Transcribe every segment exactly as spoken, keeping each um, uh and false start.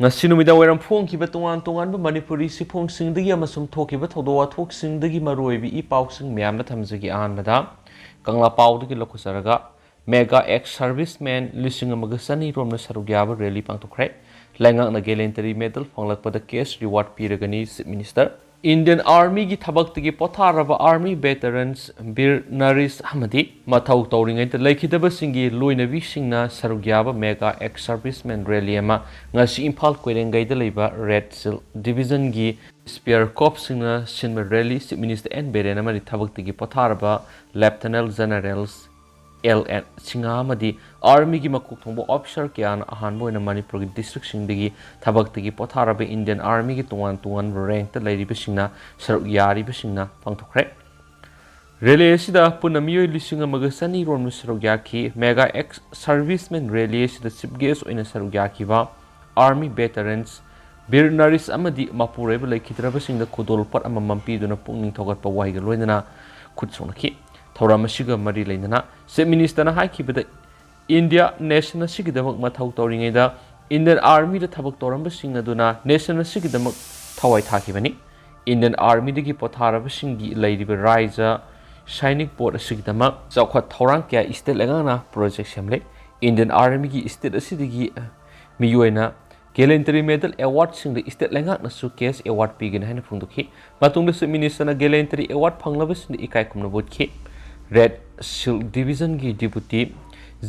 ꯉꯁꯤ ꯅꯨꯃꯤꯗꯥꯡ ꯋꯥꯏꯔꯝ ꯐꯣꯡꯈꯤꯕ ꯇꯣꯉꯥꯟ ꯇꯣꯉꯥꯟꯕ ꯃꯅꯤꯄꯨꯔꯤ ꯁꯤꯐꯣꯡꯁꯤꯡꯗꯒꯤ ꯑꯃꯁꯨꯡ ꯊꯣꯛꯈꯤꯕ ꯊꯧꯗꯣꯛ ꯋꯥꯊꯣꯛꯁꯤꯡꯗꯒꯤ ꯃꯔꯨꯑꯣꯏꯕ ꯏ ꯄꯥꯎꯁꯤꯡ ꯃꯌꯥꯝꯗ ꯊꯝꯖꯒꯦ꯫ ꯑꯍꯥꯟꯕꯗ ꯀꯪꯂꯥ ꯄꯥꯎꯗꯒꯤ ꯂꯧꯈꯠꯆꯔꯒ, ꯃꯦꯒꯥ ꯑꯦꯛꯁ ꯁꯔꯚꯤꯁꯃꯦꯟ ꯂꯤꯁꯤꯡ ꯑꯃꯒ ꯆꯅꯤ ꯔꯣꯝꯅ ꯁꯔꯨꯛ ꯌꯥꯕ ꯔꯦꯂꯤ ꯄꯥꯡꯊꯣꯛꯈ꯭ꯔꯦ꯫ ꯂꯩꯉꯥꯛꯅ ꯒꯦꯂꯦꯟꯇꯔꯤ ꯃꯦꯗꯜ ꯐꯪꯂꯛꯄꯗ ꯀꯦꯁ ꯔꯤꯋꯥꯔꯗ ꯄꯤꯔꯒꯅꯤ, ꯆꯤꯐ ꯃꯤꯅꯤꯁꯇꯔ꯫ ꯏꯟꯗꯤꯌꯟ ꯑꯥꯔꯃꯤꯒꯤ ꯊꯕꯛꯇꯒꯤ ꯄꯣꯊꯥꯔꯕ ꯑꯥꯔꯃꯤ ꯚꯦꯇꯔꯟꯁ, ꯕꯤꯔ ꯅꯔꯤꯁ ꯑꯃꯗꯤ ꯃꯊꯧ ꯇꯧꯔꯤꯉꯩꯗ ꯂꯩꯈꯤꯗꯕꯁꯤꯡꯒꯤ ꯂꯣꯏꯅꯕꯤꯁꯤꯡꯅ ꯁꯔꯨꯛ ꯌꯥꯕ ꯃꯦꯒꯥ ꯑꯦꯛꯁ ꯁꯔꯚꯤꯁꯃꯦꯟ ꯔꯦꯂꯤ ꯑꯃ ꯉꯁꯤ ꯏꯝꯐꯥꯜ ꯀꯣꯏꯔꯦꯡꯒꯩꯗ ꯂꯩꯕ ꯔꯦꯗ ꯁꯤꯜ ꯗꯤꯕꯤꯖꯟꯒꯤ ꯁ꯭ꯄꯤꯌꯔ ꯀꯣꯞꯁꯤꯡꯅ ꯁꯤꯟꯕ rally chief minister N Biren ꯑꯃꯗꯤ ꯊꯕꯛꯇꯒꯤ ꯄꯣꯊꯥꯔꯕ lieutenant generals L N Singh ꯑꯃꯗꯤ ꯑꯥꯔꯃꯤꯒꯤ ꯃꯀꯣꯛ ꯊꯣꯡꯕ ꯑꯣꯐꯤꯁꯥꯔ ꯀꯌꯥꯅ ꯑꯍꯥꯟꯕ ꯑꯣꯏꯅ ꯃꯅꯤꯄꯨꯔꯒꯤ ꯗꯤꯁꯇ꯭ꯔꯤꯛꯁꯤꯡꯗꯒꯤ ꯊꯕꯛꯇꯒꯤ ꯄꯣꯊꯥꯔꯕ ꯏꯟꯗꯤꯌꯟ ꯑꯥꯔꯃꯤꯒꯤ ꯇꯣꯉꯥꯟ ꯇꯣꯉꯥꯟꯕ ꯔꯦꯡꯛꯇ ꯂꯩꯔꯤꯕꯁꯤꯡꯅ ꯁꯔꯨꯛ ꯌꯥꯔꯤꯕꯁꯤꯡꯅ ꯄꯥꯡꯊꯣꯛꯈ꯭ꯔꯦ꯫ ꯔꯦꯂꯤ ꯑꯁꯤꯗ ꯄꯨꯟꯅ ꯃꯤꯑꯣꯏ ꯂꯤꯁꯤꯡ ꯑꯃꯒ ꯆꯅꯤ ꯔꯣꯝꯅ ꯁꯔꯨꯛ ꯌꯥꯈꯤ꯫ ꯃꯦꯒꯥ ꯑꯦꯛꯁ ꯁꯔꯚꯤꯁꯃꯦꯟ ꯔꯦꯂꯤ ꯑꯁꯤꯗ ꯆꯤꯐ ꯒꯦꯁ ꯑꯣꯏꯅ ꯁꯔꯨꯛ ꯌꯥꯈꯤꯕ ꯑꯥꯔꯃꯤ ꯚꯦꯇꯔꯟꯁ ꯕꯤꯔ ꯅꯔꯤꯁ ꯑꯃꯗꯤ ꯃꯄꯨꯔꯣꯏꯕ ꯂꯩꯈꯤꯗ꯭ꯔꯕꯁꯤꯡꯗ ꯈꯨꯗꯣꯜꯄꯣꯠ ꯑꯃꯃꯝ ꯄꯤꯗꯨꯅ ꯄꯨꯛꯅꯤꯡ ꯊꯧꯒꯠꯄ ꯋꯥꯍꯩꯒ ꯂꯣꯏꯅꯅ ꯈꯨꯠ ꯁꯣꯛꯅꯈꯤ꯫ ꯊꯧꯔꯝ ꯑꯁꯤꯒ ꯃꯔꯤ ꯂꯩꯅꯅ ꯆꯤꯐ ꯃꯤꯅꯤꯁꯇꯔꯅ ꯍꯥꯏꯈꯤꯕꯗ, ꯏꯟꯗꯤꯌꯥ ꯅꯦꯁꯟ ꯑꯁꯤꯒꯤꯗꯃꯛ ꯃꯊꯧ ꯇꯧꯔꯤꯉꯩꯗ ꯏꯟꯗꯤꯌꯟ ꯑꯥꯔꯃꯤꯗ ꯊꯕꯛ ꯇꯧꯔꯝꯕꯁꯤꯡ ꯑꯗꯨꯅ ꯅꯦꯁꯟ ꯑꯁꯤꯒꯤꯗꯃꯛ ꯊꯋꯥꯏ ꯊꯥꯈꯤꯕꯅꯤ꯫ ꯏꯟꯗꯤꯌꯟ ꯑꯥꯔꯃꯤꯗꯒꯤ ꯄꯣꯊꯥꯔꯕꯁꯤꯡꯒꯤ ꯂꯩꯔꯤꯕ ꯔꯥꯏꯖ ꯁꯥꯏꯅꯤꯛ ꯕꯣꯔꯗ ꯑꯁꯤꯒꯤꯗꯃꯛ ꯆꯥꯎꯈꯠ ꯊꯧꯔꯥꯡ ꯀꯌꯥ ꯏꯁꯇꯦꯠ ꯂꯩꯉꯥꯛꯅ ꯄ꯭ꯔꯣꯖꯦꯛ ꯁꯦꯝꯂꯦ꯫ ꯏꯟꯗꯤꯌꯟ ꯑꯥꯔꯃꯤꯒꯤ ꯏꯁꯇꯦꯠ ꯑꯁꯤꯗꯒꯤ ꯃꯤꯑꯣꯏꯅ ꯒꯦꯂꯦꯟꯇꯔꯤ ꯃꯦꯗꯜ ꯑꯦꯋꯥꯔꯗꯁꯤꯡꯗ ꯏꯁꯇꯦꯠ ꯂꯩꯉꯥꯛꯅꯁꯨ ꯀꯦꯁ ꯑꯦꯋꯥꯔꯗ ꯄꯤꯒꯅꯤ ꯍꯥꯏꯅ ꯐꯣꯡꯗꯣꯛꯈꯤ꯫ ꯃꯇꯨꯡꯗ ꯆꯤꯐ ꯃꯤꯅꯤꯁꯇꯔꯅ ꯒꯦꯂꯦꯟꯇꯔꯤ ꯑꯦꯋꯥꯔꯗ ꯐꯪꯂꯕꯁꯤꯡꯗ ꯏꯀꯥꯏ ꯈꯨꯝꯅꯕ ꯎꯠꯈꯤ꯫ ꯔꯦꯗ ꯁꯤꯜ ꯗꯤꯕꯤꯖꯟꯒꯤ ꯗꯤꯄꯨꯇꯤ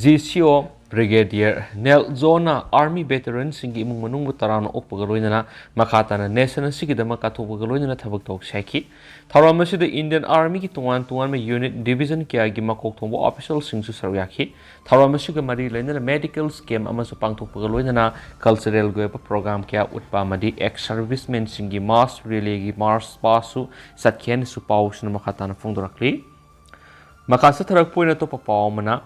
ꯖꯤ ꯁꯤ ꯑꯣ ꯕ꯭ꯔꯤꯒꯦꯗꯤꯌꯔ ꯅꯦꯜ ꯖꯣꯟꯅ ꯑꯥꯔꯃꯤ ꯚꯦꯇꯔꯟꯁꯤꯡꯒꯤ ꯏꯃꯨꯡ ꯃꯅꯨꯡꯕꯨ ꯇꯔꯥꯝꯅ ꯑꯣꯛꯄꯒ ꯂꯣꯏꯅꯅ ꯃꯈꯥ ꯇꯥꯅ ꯅꯦꯁꯟ ꯑꯁꯤꯒꯤꯗꯃꯛ ꯀꯠꯊꯣꯛꯄꯒ ꯂꯣꯏꯅꯅ ꯊꯕꯛ ꯇꯧꯁꯤ ꯍꯥꯏꯈꯤ꯫ ꯊꯧꯔꯝ ꯑꯁꯤꯗ ꯏꯟꯗꯤꯌꯟ ꯑꯥꯔꯃꯤꯒꯤ ꯇꯣꯉꯥꯟ ꯇꯣꯉꯥꯟꯕ ꯌꯨꯅꯤꯠ, ꯗꯤꯕꯤꯖꯟ ꯀꯌꯥꯒꯤ ꯃꯀꯣꯛ ꯊꯣꯡꯕ ꯑꯣꯐꯤꯁꯤꯌꯦꯜꯁꯤꯡꯁꯨ ꯁꯔꯨꯛ ꯌꯥꯈꯤ꯫ ꯊꯧꯔꯝ ꯑꯁꯤꯒ ꯃꯔꯤ ꯂꯩꯅꯅ ꯃꯦꯗꯤꯀꯦꯜ ꯀꯦꯝꯞ ꯑꯃꯁꯨ ꯄꯥꯡꯊꯣꯛꯄꯒ ꯂꯣꯏꯅꯅ ꯀꯜꯆꯔꯦꯜꯒꯤ ꯑꯣꯏꯕ ꯄ꯭ꯔꯣꯒ꯭ꯔꯥꯝ ꯀꯌꯥ ꯎꯠꯄ ꯑꯃꯗꯤ ꯑꯦꯛꯁ ꯁꯔꯚꯤꯁꯃꯦꯟꯁꯤꯡꯒꯤ ꯃꯥꯁ ꯔꯦꯂꯤꯒꯤ ꯃꯥꯔꯆ ꯄꯥꯁꯁꯨ ꯆꯠꯈꯤ ꯍꯥꯏꯅꯁꯨ ꯄꯥꯎꯁꯤꯅ ꯃꯈꯥ ꯇꯥꯅ ꯐꯣꯡꯗꯣꯔꯛꯂꯤ꯫ ꯃꯈꯥ ꯆꯠꯊꯔꯛꯄ ꯑꯣꯏꯅ ꯑꯇꯣꯞꯄ ꯄꯥꯎ ꯑꯃꯅ,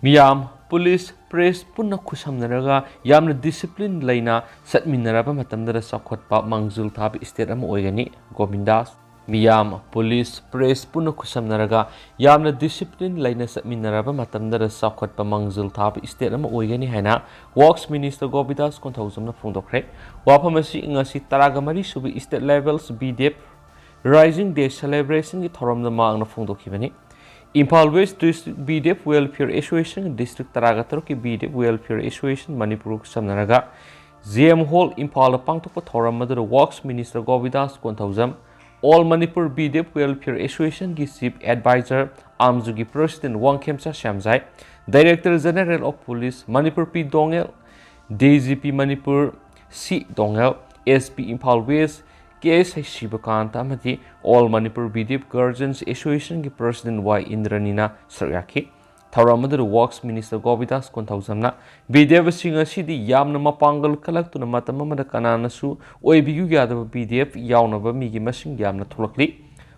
ꯃꯤꯌꯥꯝ, ꯄꯨꯂꯤꯁ, ꯄ꯭ꯔꯦꯁ ꯄꯨꯟꯅ ꯈꯨꯠꯁꯝꯅꯔꯒ ꯌꯥꯝꯅ ꯗꯤꯁꯤꯄ꯭ꯂꯤꯟ ꯂꯩꯅ ꯆꯠꯃꯤꯟꯅꯔꯕ ꯃꯇꯝꯗꯗ ꯆꯥꯎꯈꯠꯄ ꯃꯥꯡꯖꯤꯜ ꯊꯥꯕ ꯏꯁꯇꯦꯠ ꯑꯃ ꯑꯣꯏꯒꯅꯤ, ꯒꯣꯕꯤꯟꯗꯥꯁ꯫ ꯃꯤꯌꯥꯝ, ꯄꯨꯂꯤꯁ, ꯄ꯭ꯔꯦꯁ ꯄꯨꯟꯅ ꯈꯨꯠꯁꯝꯅꯔꯒ ꯌꯥꯝꯅ ꯗꯤꯁꯤꯄ꯭ꯂꯤꯟ ꯂꯩꯅ ꯆꯠꯃꯤꯟꯅꯔꯕ ꯃꯇꯝꯗꯗ ꯆꯥꯎꯈꯠꯄ ꯃꯥꯡꯖꯤꯜ ꯊꯥꯕ ꯏꯁꯇꯦꯠ ꯑꯃ ꯑꯣꯏꯒꯅꯤ ꯍꯥꯏꯅ ꯋꯥꯔꯛꯁ ꯃꯤꯅꯤꯁꯇꯔ ꯒꯣꯕꯤꯟꯗꯥꯁ ꯀꯣꯟꯊꯧꯖꯝꯅ ꯐꯣꯡꯗꯣꯛꯈ꯭ꯔꯦ꯫ ꯋꯥꯐꯝ ꯑꯁꯤ ꯉꯁꯤ ꯇꯔꯥꯒ ꯃꯔꯤ ꯁꯨꯕ state levels B D F raising day ꯁꯦꯂꯦꯕ꯭ꯔꯦꯁꯟꯒꯤ ꯊꯧꯔꯝꯗ ꯃꯍꯥꯛꯅ ꯐꯣꯡꯗꯣꯛꯈꯤꯕꯅꯤ꯫ Imphal west district B D F welfare association district ꯇꯔꯥꯒ ꯇꯔꯨꯛꯀꯤ B D F welfare association Manipur ꯈꯨꯠꯁꯝꯅꯔꯒ ꯖꯤ ꯑꯦꯝ ꯍꯣꯜ ꯏꯝꯐꯥꯜꯗ ꯄꯥꯡꯊꯣꯛꯄ ꯊꯧꯔꯝ ꯑꯗꯨꯗ works minister Gobindas Konthoujam, all Manipur B D F welfare ꯑꯦꯁꯣꯁꯤꯌꯦꯁꯟꯒꯤ ꯆꯤꯐ ꯑꯦꯗꯚꯥꯏꯖꯔ, ꯑꯥꯝꯖꯨꯒꯤ president Wangkhemcha Shyamjai, director general of police Manipur P Doungel, D G P Manipur C ꯗꯣꯉꯦꯜ, S P Imphal west K S Sibakanta ꯑꯃꯗꯤ all Manipur B D F guardians ꯑꯦꯁꯣꯁꯤꯌꯦꯁꯟꯒꯤ president Y ꯏꯟꯗ꯭ꯔꯅꯤꯅ ꯁꯔꯨꯛ ꯌꯥꯈꯤ꯫ ꯊꯧꯔꯝ ꯑꯗꯨꯗ works minister ꯒꯣꯕꯤꯟꯗꯥꯁ ꯀꯣꯟꯊꯧꯖꯝꯅ B ꯗꯤ ꯑꯦꯐꯁꯤꯡ ꯑꯁꯤꯗꯤ ꯌꯥꯝꯅ ꯃꯄꯥꯡꯒꯜ ꯀꯜꯂꯛꯇꯨꯅ ꯃꯇꯝ ꯑꯃꯗ ꯀꯅꯥꯅꯁꯨ ꯑꯣꯏꯕꯤꯌꯨ ꯌꯥꯗꯕ ꯕꯤ ꯗꯤ ꯑꯦꯐ ꯌꯥꯎꯅꯕ ꯃꯤꯒꯤ ꯃꯁꯤꯡ ꯌꯥꯝꯅ ꯊꯣꯛꯂꯛꯂꯤ꯫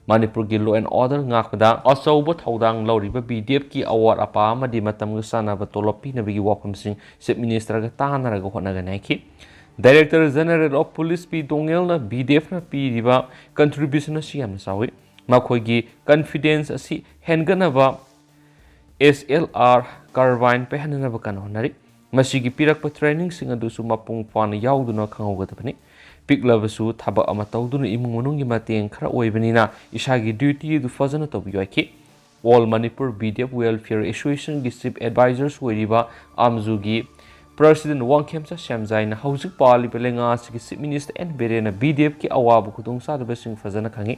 ꯃꯅꯤꯄꯨꯔꯒꯤ law and order ꯉꯥꯛꯄꯗ ꯑꯆꯧꯕ ꯊꯧꯗꯥꯡ ꯂꯧꯔꯤꯕ ꯕꯤ ꯗꯤ ꯑꯦꯐꯀꯤ ꯑꯋꯥꯠ ꯑꯄꯥ ꯑꯃꯗꯤ ꯃꯇꯝꯒ ꯆꯥꯟꯅꯕ ꯇꯣꯂꯣꯞ ꯄꯤꯅꯕꯒꯤ ꯋꯥꯐꯝꯁꯤꯡ ꯆꯤꯐ ꯃꯤꯅꯤꯁꯇꯔꯒ ꯇꯥꯟꯅꯔꯒ ꯍꯣꯠꯅꯒꯅꯤ ꯍꯥꯏꯈꯤ꯫ Director general of police P ꯗꯣꯉꯦꯜꯅ ꯕꯤ ꯗꯤ ꯑꯦꯐꯅ ꯄꯤꯔꯤꯕ ꯀꯟꯇ꯭ꯔꯤꯕ꯭ꯌꯨꯁꯟ ꯑꯁꯤ ꯌꯥꯝꯅ ꯆꯥꯎꯏ꯫ ꯃꯈꯣꯏꯒꯤ ꯀꯟꯐꯤꯗꯦꯟꯁ ꯑꯁꯤ ꯍꯦꯟꯒꯠꯅꯕ ꯑꯦꯁ ꯑꯦꯜ ꯑꯥꯔ ꯀꯥꯔꯕꯥꯏꯟ ꯄꯥꯏꯍꯟꯅꯅꯕ ꯀꯟꯅ ꯍꯣꯠꯅꯔꯤ꯫ ꯃꯁꯤꯒꯤ ꯄꯤꯔꯛꯄ ꯇ꯭ꯔꯦꯅꯤꯡꯁꯤꯡ ꯑꯗꯨꯁꯨ ꯃꯄꯨꯡ ꯐꯥꯅ ꯌꯥꯎꯗꯨꯅ ꯈꯪꯍꯧꯒꯗꯕꯅꯤ꯫ ꯄꯤꯛꯂꯕꯁꯨ ꯊꯕꯛ ꯑꯃ ꯇꯧꯗꯨꯅ ꯏꯃꯨꯡ ꯃꯅꯨꯡꯒꯤ ꯃꯇꯦꯡ ꯈꯔ ꯑꯣꯏꯕꯅꯤꯅ ꯏꯁꯥꯒꯤ ꯗ꯭ꯌꯨꯇꯤ ꯑꯗꯨ ꯐꯖꯅ ꯇꯧꯕꯤꯌꯨ ꯍꯥꯏꯈꯤ꯫ All Manipur B D F welfare ꯑꯦꯁꯣꯁꯤꯌꯦꯁꯟꯒꯤ ꯆꯤꯐ ꯑꯦꯗꯚꯥꯏꯖꯔꯁꯨ ꯑꯣꯏꯔꯤꯕ ꯑꯥꯝꯖꯨꯒꯤ ꯄ꯭ꯔꯁꯤꯗꯦꯟ ꯋꯥꯡꯈꯦꯝꯆꯥ ꯁ꯭ꯌꯥꯝꯖꯥꯏꯅ ꯍꯧꯖꯤꯛ ꯄꯥꯜꯂꯤꯕ ꯂꯩꯉꯥꯛ ꯑꯁꯤꯒꯤ ꯆꯤꯐ ꯃꯤꯅꯤꯁꯇꯔ ꯑꯦꯟ ꯕꯤꯔꯦꯟꯅ ꯕꯤ ꯗꯤ ꯑꯦꯐꯀꯤ ꯑꯋꯥꯕ ꯈꯨꯗꯣꯡꯆꯥꯗꯕꯁꯤꯡ ꯐꯖꯅ ꯈꯪꯏ꯫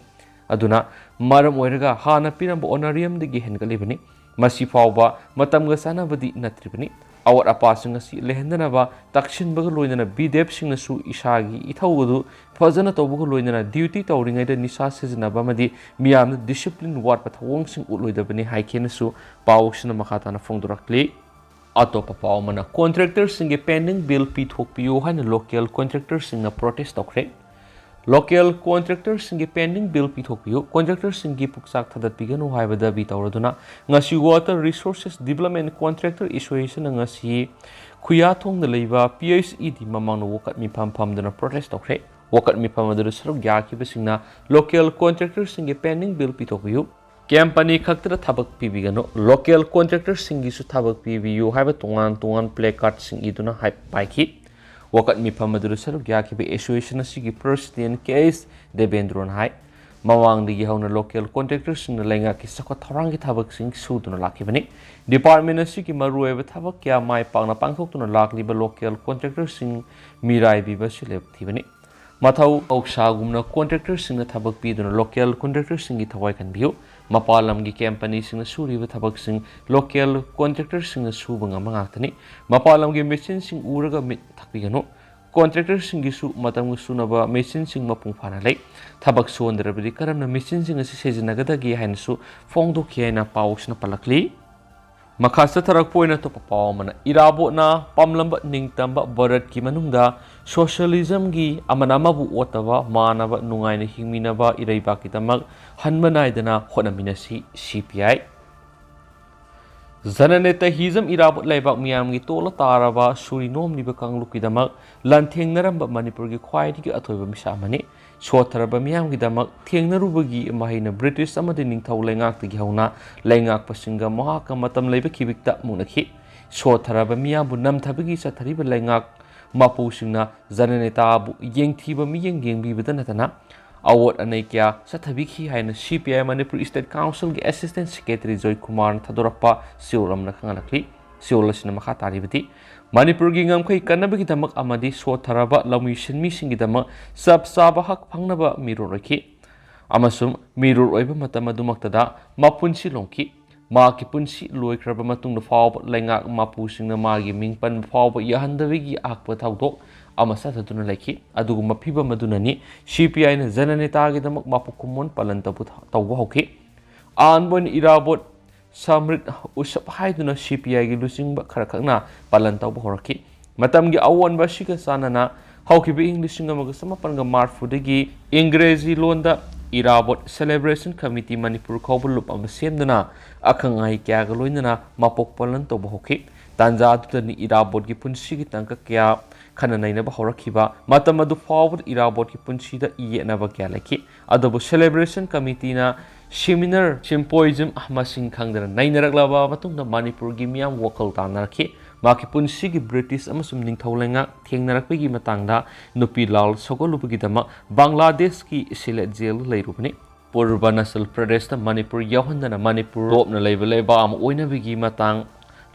ꯑꯗꯨꯅ ꯃꯔꯝ ꯑꯣꯏꯔꯒ ꯍꯥꯟꯅ ꯄꯤꯔꯝꯕ ꯑꯣꯅꯔꯤꯌꯝꯗꯒꯤ ꯍꯦꯟꯒꯠꯂꯤꯕꯅꯤ꯫ ꯃꯁꯤ ꯐꯥꯎꯕ ꯃꯇꯝꯒ ꯆꯥꯟꯅꯕꯗꯤ ꯅꯠꯇ꯭ꯔꯤꯕꯅꯤ꯫ ꯑꯋꯥꯠ ꯑꯄꯥꯁꯤꯡ ꯑꯁꯤ ꯂꯩꯍꯟꯗꯅꯕ ꯇꯛꯁꯤꯟꯕꯒ ꯂꯣꯏꯅꯅ ꯕꯤ ꯗꯤ ꯑꯦꯐꯁꯤꯡꯅꯁꯨ ꯏꯁꯥꯒꯤ ꯏꯊꯧ ꯑꯗꯨ ꯐꯖꯅ ꯇꯧꯕꯒ ꯂꯣꯏꯅꯅ ꯗ꯭ꯌꯨꯇꯤ ꯇꯧꯔꯤꯉꯩꯗ ꯅꯤꯁꯥ ꯁꯤꯖꯤꯟꯅꯕ ꯑꯃꯗꯤ ꯃꯤꯌꯥꯝꯗ ꯗꯤꯁꯤꯄ꯭ꯂꯤꯟ ꯋꯥꯠꯄ ꯊꯧꯑꯣꯡꯁꯤꯡ ꯎꯠꯂꯣꯏꯗꯕꯅꯤ ꯍꯥꯏꯈꯤꯅꯁꯨ ꯄꯥꯎꯁꯤꯅ ꯃꯈꯥ ꯇꯥꯅ ꯐꯣꯡꯗꯣꯔꯛꯂꯤ꯫ ꯑꯇꯣꯞꯄ ꯄꯥꯎ ꯑꯃꯅ, ꯀꯣꯟꯇ꯭ꯔꯦꯛꯇꯔꯁꯤꯡꯒꯤ ꯄꯦꯟꯗꯤꯡ ꯕꯤꯜ ꯄꯤꯊꯣꯛꯄꯤꯌꯨ ꯍꯥꯏꯅ ꯂꯣꯀꯦꯜ ꯀꯣꯟꯇ꯭ꯔꯦꯛꯇꯔꯁꯤꯡꯅ ꯄ꯭ꯔꯣꯇꯦꯁ ꯇꯧꯈ꯭ꯔꯦ꯫ ꯂꯣꯀꯦꯜ ꯀꯣꯟꯇ꯭ꯔꯦꯛꯇꯔꯁꯤꯡꯒꯤ ꯄꯦꯟꯗꯤꯡ ꯕꯤꯜ ꯄꯤꯊꯣꯛꯄꯤꯌꯨ, ꯀꯣꯟꯇ꯭ꯔꯦꯛꯇꯔꯁꯤꯡꯒꯤ ꯄꯨꯛꯆꯥꯛ ꯊꯥꯗꯠꯄꯤꯒꯅꯨ ꯍꯥꯏꯕ ꯗꯥꯕꯤ ꯇꯧꯔꯗꯨꯅ ꯉꯁꯤ ꯋꯥꯇꯔ ꯔꯤꯁꯣꯔꯁꯦꯁ ꯗꯤꯕꯂꯞꯃꯦꯟ ꯀꯣꯟꯇ꯭ꯔꯦꯛꯇꯔ ꯑꯦꯁꯣꯁꯤꯌꯦꯁꯟꯅ ꯉꯁꯤ ꯈꯨꯌꯥꯊꯣꯡꯗ ꯂꯩꯕ ꯄꯤ ꯑꯩꯆ ꯏ ꯗꯤ ꯃꯃꯥꯡꯗ ꯋꯥꯀꯠ ꯃꯤꯐꯝ ꯐꯝꯗꯨꯅ ꯄ꯭ꯔꯣꯇꯦꯁ ꯇꯧꯈ꯭ꯔꯦ꯫ ꯋꯥꯀꯠ ꯃꯤꯐꯝ ꯑꯗꯨꯗ ꯁꯔꯨꯛ ꯌꯥꯈꯤꯕꯁꯤꯡꯅ ꯂꯣꯀꯦꯜ ꯀꯣꯟꯇ꯭ꯔꯦꯛꯇꯔꯁꯤꯡꯒꯤ ꯄꯦꯟꯗꯤꯡ ꯕꯤꯜ ꯄꯤꯊꯣꯛꯄꯤꯌꯨ, ꯀꯦꯝꯄꯅꯤ ꯈꯛꯇꯗ ꯊꯕꯛ ꯄꯤꯕꯤꯒꯅꯨ, ꯂꯣꯀꯦꯜ ꯀꯣꯟꯇ꯭ꯔꯦꯛꯇꯔꯁꯤꯡꯒꯤꯁꯨ ꯊꯕꯛ ꯄꯤꯕꯤꯌꯨ ꯍꯥꯏꯕ ꯇꯣꯉꯥꯟ ꯇꯣꯉꯥꯟ ꯄ꯭ꯂꯦ ꯀꯥꯔꯠꯁꯤꯡ ꯏꯗꯨꯅ ꯍꯥꯏ ꯄꯥꯏꯈꯤ꯫ ꯋꯥꯀꯠ ꯃꯤꯐꯝ ꯑꯗꯨꯗ ꯁꯔꯨꯛ ꯌꯥꯈꯤꯕ ꯑꯦꯁꯣꯁꯤꯌꯦꯁꯟ ꯑꯁꯤꯒꯤ ꯄ꯭ꯔꯁꯤꯗꯦꯟ ꯀꯦ ꯑꯦꯁ ꯗꯦꯕꯦꯟꯗ꯭ꯔꯣꯅ ꯍꯥꯏ, ꯃꯃꯥꯡꯗꯒꯤ ꯍꯧꯅ ꯂꯣꯀꯦꯜ ꯀꯣꯟꯇ꯭ꯔꯦꯛꯇꯔꯁꯤꯡꯅ ꯂꯩꯉꯥꯛꯀꯤ ꯆꯥꯎꯈꯠ ꯊꯧꯔꯥꯡꯒꯤ ꯊꯕꯛꯁꯤꯡ ꯁꯨꯗꯨꯅ ꯂꯥꯛꯈꯤꯕꯅꯤ꯫ ꯗꯤꯄꯥꯔꯠꯃꯦꯟ ꯑꯁꯤꯒꯤ ꯃꯔꯨꯑꯣꯏꯕ ꯊꯕꯛ ꯀꯌꯥ ꯃꯥꯏ ꯄꯥꯛꯅ ꯄꯥꯡꯊꯣꯛꯇꯨꯅ ꯂꯥꯛꯂꯤꯕ ꯂꯣꯀꯦꯜ ꯀꯣꯟꯇ꯭ꯔꯦꯛꯇꯔꯁꯤꯡ ꯃꯤꯔꯥꯏꯕꯤꯕ ꯑꯁꯤ ꯂꯥꯏꯕꯛ ꯊꯤꯕꯅꯤ꯫ ꯃꯊꯧ ꯃꯍꯧꯁꯥꯒꯨꯝꯅ ꯀꯣꯟꯇ꯭ꯔꯦꯛꯇꯔꯁꯤꯡꯅ ꯊꯕꯛ ꯄꯤꯗꯨꯅ ꯂꯣꯀꯦꯜ ꯀꯣꯟꯇ꯭ꯔꯦꯛꯇꯔꯁꯤꯡꯒꯤ ꯊꯋꯥꯏ ꯀꯟꯕꯤꯌꯨ꯫ ꯃꯄꯥꯟ ꯂꯝꯒꯤ ꯀꯦꯝꯄꯅꯤꯁꯤꯡꯅ ꯁꯨꯔꯤꯕ ꯊꯕꯛꯁꯤꯡ ꯂꯣꯀꯦꯜ ꯀꯣꯟꯇ꯭ꯔꯦꯛꯇꯔꯁꯤꯡꯅ ꯁꯨꯕ ꯉꯝꯕ ꯉꯥꯛꯇꯅꯤ꯫ ꯃꯄꯥꯟ ꯂꯝꯒꯤ ꯃꯦꯆꯤꯟꯁꯤꯡ ꯎꯔꯒ ꯃꯤꯠ ꯊꯛꯄꯤꯒꯅꯨ꯫ ꯀꯣꯟꯇ꯭ꯔꯦꯛꯇꯔꯁꯤꯡꯒꯤꯁꯨ ꯃꯇꯝꯒ ꯆꯨꯅꯕ ꯃꯦꯆꯤꯟꯁꯤꯡ ꯃꯄꯨꯡ ꯐꯥꯅ ꯂꯩ꯫ ꯊꯕꯛ ꯁꯨꯍꯟꯗ꯭ꯔꯕꯗꯤ ꯀꯔꯝꯅ ꯃꯦꯆꯤꯟꯁꯤꯡ ꯑꯁꯤ ꯁꯤꯖꯤꯟꯅꯒꯗꯒꯦ ꯍꯥꯏꯅꯁꯨ ꯐꯣꯡꯗꯣꯛꯈꯤ ꯍꯥꯏꯅ ꯄꯥꯎꯁꯤꯅ ꯄꯜꯂꯛꯂꯤ꯫ ꯃꯈꯥ ꯆꯠꯊꯔꯛꯄ ꯑꯣꯏꯅ ꯑꯇꯣꯞꯄ ꯄꯥꯎ ꯑꯃꯅ, ꯏꯔꯥꯕꯣꯠꯅ ꯄꯥꯝꯂꯝꯕ ꯅꯤꯡꯇꯝꯕ ꯚꯥꯔꯠꯀꯤ ꯃꯅꯨꯡꯗ ꯁꯣꯁꯤꯌꯦꯂꯤꯖꯝꯒꯤ ꯑꯃꯅ ꯑꯃꯕꯨ ꯑꯣꯠꯇꯕ, ꯃꯥꯟꯅꯕ, ꯅꯨꯡꯉꯥꯏꯅ ꯍꯤꯡꯃꯤꯟꯅꯕ ꯏꯔꯩꯕꯥꯛꯀꯤꯗꯃꯛ ꯍꯟꯕ ꯅꯥꯏꯗꯅ ꯍꯣꯠꯅꯃꯤꯟꯅꯁꯤ, ꯁꯤ ꯄꯤ ꯑꯥꯏ꯫ ꯖꯅꯅꯦꯇꯥꯍꯤꯖꯝ ꯏꯔꯥꯕꯣꯠ ꯂꯩꯕꯥꯛ ꯃꯤꯌꯥꯝꯒꯤ ꯇꯣꯜꯂ ꯇꯥꯔꯕ ꯁꯨꯔꯤ ꯅꯣꯝꯂꯤꯕ ꯀꯥꯡꯂꯨꯞꯀꯤꯗꯃꯛ ꯂꯥꯟꯊꯦꯡꯅꯔꯝꯕ ꯃꯅꯤꯄꯨꯔꯒꯤ ꯈ꯭ꯋꯥꯏꯗꯒꯤ ꯑꯊꯣꯏꯕ ꯃꯤꯁꯛ ꯑꯃꯅꯤ꯫ ꯁꯣꯠꯊꯔꯕ ꯃꯤꯌꯥꯝꯒꯤꯗꯃꯛ ꯊꯦꯡꯅꯔꯨꯕꯒꯤ ꯃꯍꯩꯅ ꯕ꯭ꯔꯤꯇꯤꯁ ꯑꯃꯗꯤ ꯅꯤꯡꯊꯧ ꯂꯩꯉꯥꯛꯇꯒꯤ ꯍꯧꯅ ꯂꯩꯉꯥꯛꯄꯁꯤꯡꯒ ꯃꯍꯥꯛꯀ ꯃꯇꯝ ꯂꯩꯕ ꯈꯤꯕꯤꯛꯇ ꯃꯨꯛꯅꯈꯤ꯫ ꯁꯣꯠꯊꯔꯕ ꯃꯤꯌꯥꯝꯕꯨ ꯅꯝꯊꯕꯒꯤ ꯆꯠꯊꯔꯤꯕ ꯂꯩꯉꯥꯛ ꯃꯄꯨꯁꯤꯡꯅ ꯖꯅꯅꯦꯇꯥꯕꯨ ꯌꯦꯡꯊꯤꯕ ꯃꯤꯠꯌꯦꯡ ꯌꯦꯡꯕꯤꯕꯗ ꯅꯠꯇꯅ ꯑꯋꯣꯠ ꯑꯅꯩ ꯀꯌꯥ ꯆꯠꯊꯕꯤꯈꯤ ꯍꯥꯏꯅ ꯁꯤ ꯄꯤ ꯑꯥꯏ ꯃꯅꯤꯄꯨꯔ ꯏꯁꯇꯦꯠ ꯀꯥꯎꯟꯁꯤꯜꯒꯤ ꯑꯦꯁꯤꯁꯇꯦꯟ ꯁꯦꯀ꯭ꯔꯦꯇꯔꯤ ꯖꯣꯏ ꯀꯨꯃꯥꯔꯅ ꯊꯥꯗꯣꯔꯛꯄ ꯆꯦꯔꯣꯜ ꯑꯃꯅ ꯈꯪꯍꯜꯂꯛꯂꯤ꯫ ꯆꯦꯔꯣꯜ ꯑꯁꯤꯅ ꯃꯈꯥ ꯇꯥꯔꯤꯕꯗꯤ, ꯃꯅꯤꯄꯨꯔꯒꯤ ꯉꯝꯈꯩ ꯀꯟꯅꯕꯒꯤꯗꯃꯛ ꯑꯃꯗꯤ ꯁꯣꯠꯊꯔꯕ ꯂꯧꯃꯤ ꯁꯤꯟꯃꯤꯁꯤꯡꯒꯤꯗꯃꯛ ꯆꯞ ꯆꯥꯕ ꯍꯛ ꯐꯪꯅꯕ ꯃꯤꯔꯣꯜ ꯑꯣꯏꯈꯤ ꯑꯃꯁꯨꯡ ꯃꯤꯔꯣꯜ ꯑꯣꯏꯕ ꯃꯇꯝ ꯑꯗꯨꯃꯛꯇꯗ ꯃꯄꯨꯟꯁꯤ ꯂꯣꯝꯈꯤ꯫ ꯃꯍꯥꯛꯀꯤ ꯄꯨꯟꯁꯤ ꯂꯣꯏꯈ꯭ꯔꯕ ꯃꯇꯨꯡꯗ ꯐꯥꯎꯕ ꯂꯩꯉꯥꯛ ꯃꯄꯨꯁꯤꯡꯅ ꯃꯥꯒꯤ ꯃꯤꯡ ꯄꯟꯕ ꯐꯥꯎꯕ ꯌꯥꯍꯟꯗꯕꯒꯤ ꯑꯍꯛꯄ ꯊꯧꯗꯣꯛ ꯑꯃ ꯆꯠꯊꯗꯨꯅ ꯂꯩꯈꯤ꯫ ꯑꯗꯨꯒꯨꯝꯕ ꯐꯤꯕꯝ ꯑꯗꯨꯅꯅꯤ ꯁꯤ ꯄꯤ ꯑꯥꯏꯅ ꯖꯅꯅꯦꯇꯥꯒꯤꯗꯃꯛ ꯃꯄꯨ ꯀꯨꯝꯑꯣꯟ ꯄꯥꯂꯟ ꯇꯧꯕ ꯇꯧꯕ ꯍꯧꯈꯤ꯫ ꯑꯍꯥꯟꯕ ꯑꯣꯏꯅ ꯏꯔꯥꯕꯣꯠ ꯁꯝꯔꯤꯠ ꯎꯁꯞ ꯍꯥꯏꯗꯨꯅ ꯁꯤ ꯄꯤ ꯑꯥꯏꯒꯤ ꯂꯨꯆꯤꯡꯕ ꯈꯔ ꯈꯛꯅ ꯄꯥꯂꯟ ꯇꯧꯕ ꯍꯧꯔꯛꯈꯤ꯫ ꯃꯇꯝꯒꯤ ꯑꯑꯣꯟꯕ ꯑꯁꯤꯒ ꯆꯥꯟꯅꯅ ꯍꯧꯈꯤꯕ ꯏꯪ ꯂꯤꯁꯤꯡ ꯑꯃꯒ ꯆꯃꯥꯄꯟꯒ ꯃꯔꯐꯨꯗꯒꯤ ꯏꯪꯒ꯭ꯔꯦꯖꯤ ꯂꯣꯟꯗ ꯏꯔꯥꯕꯣꯠ ꯁꯦꯂꯦꯕ꯭ꯔꯦꯁꯟ ꯀꯃꯤꯇꯤ ꯃꯅꯤꯄꯨꯔ ꯀꯧꯕ ꯂꯨꯞ ꯑꯃ ꯁꯦꯝꯗꯨꯅ ꯑꯈꯪ ꯑꯍꯩ ꯀꯌꯥꯒ ꯂꯣꯏꯅꯅ ꯃꯄꯣꯛ ꯄꯥꯂꯟ ꯇꯧꯕ ꯍꯧꯈꯤ꯫ ꯇꯥꯟꯖꯥ ꯑꯗꯨꯗꯅꯤ ꯏꯔꯥꯕꯣꯠꯀꯤ ꯄꯨꯟꯁꯤꯒꯤ ꯇꯥꯡꯀꯛ ꯀꯌꯥ ꯈꯟꯅ ꯅꯩꯅꯕ ꯍꯧꯔꯛꯈꯤꯕ꯫ ꯃꯇꯝ ꯑꯗꯨ ꯐꯥꯎꯕꯗ ꯏꯔꯥꯕꯣꯠꯀꯤ ꯄꯨꯟꯁꯤꯗ ꯌꯦꯠꯅꯕ ꯀꯌꯥ ꯂꯩꯈꯤ꯫ ꯑꯗꯨꯕꯨ celebration committeeꯅ seminar, symposium ꯃꯁꯤꯡ ꯈꯪꯗꯅ ꯅꯩꯅꯔꯛꯂꯕ ꯃꯇꯨꯡꯗ ꯃꯅꯤꯄꯨꯔꯒꯤ ꯃꯤꯌꯥꯝ ꯋꯥꯈꯜ ꯇꯥꯅꯔꯛꯈꯤ꯫ ꯃꯍꯥꯛꯀꯤ ꯄꯨꯟꯁꯤꯒꯤ ꯕ꯭ꯔꯤꯇꯤꯁ ꯑꯃꯁꯨꯡ ꯅꯤꯡꯊꯧ ꯂꯩꯉꯥꯛ ꯊꯦꯡꯅꯔꯛꯄꯒꯤ ꯃꯇꯥꯡꯗ ꯅꯨꯄꯤ ꯂꯥꯜ ꯁꯧꯒꯠꯂꯨꯕꯒꯤꯗꯃꯛ ꯕꯪꯒ꯭ꯂꯥꯗꯦꯁꯀꯤ ꯁꯤꯂꯦꯠ ꯖꯦꯜꯗ ꯂꯩꯔꯨꯕꯅꯤ꯫ ꯄꯨꯔꯕ ꯅꯁꯜ ꯄ꯭ꯔꯗꯦꯁꯇ ꯃꯅꯤꯄꯨꯔ ꯌꯥꯎꯍꯟꯗꯅ ꯃꯅꯤꯄꯨꯔ ꯂꯣꯞꯅ ꯂꯩꯕ ꯂꯩꯕꯥꯛ ꯑꯃ ꯑꯣꯏꯅꯕꯒꯤ ꯃꯇꯥꯡ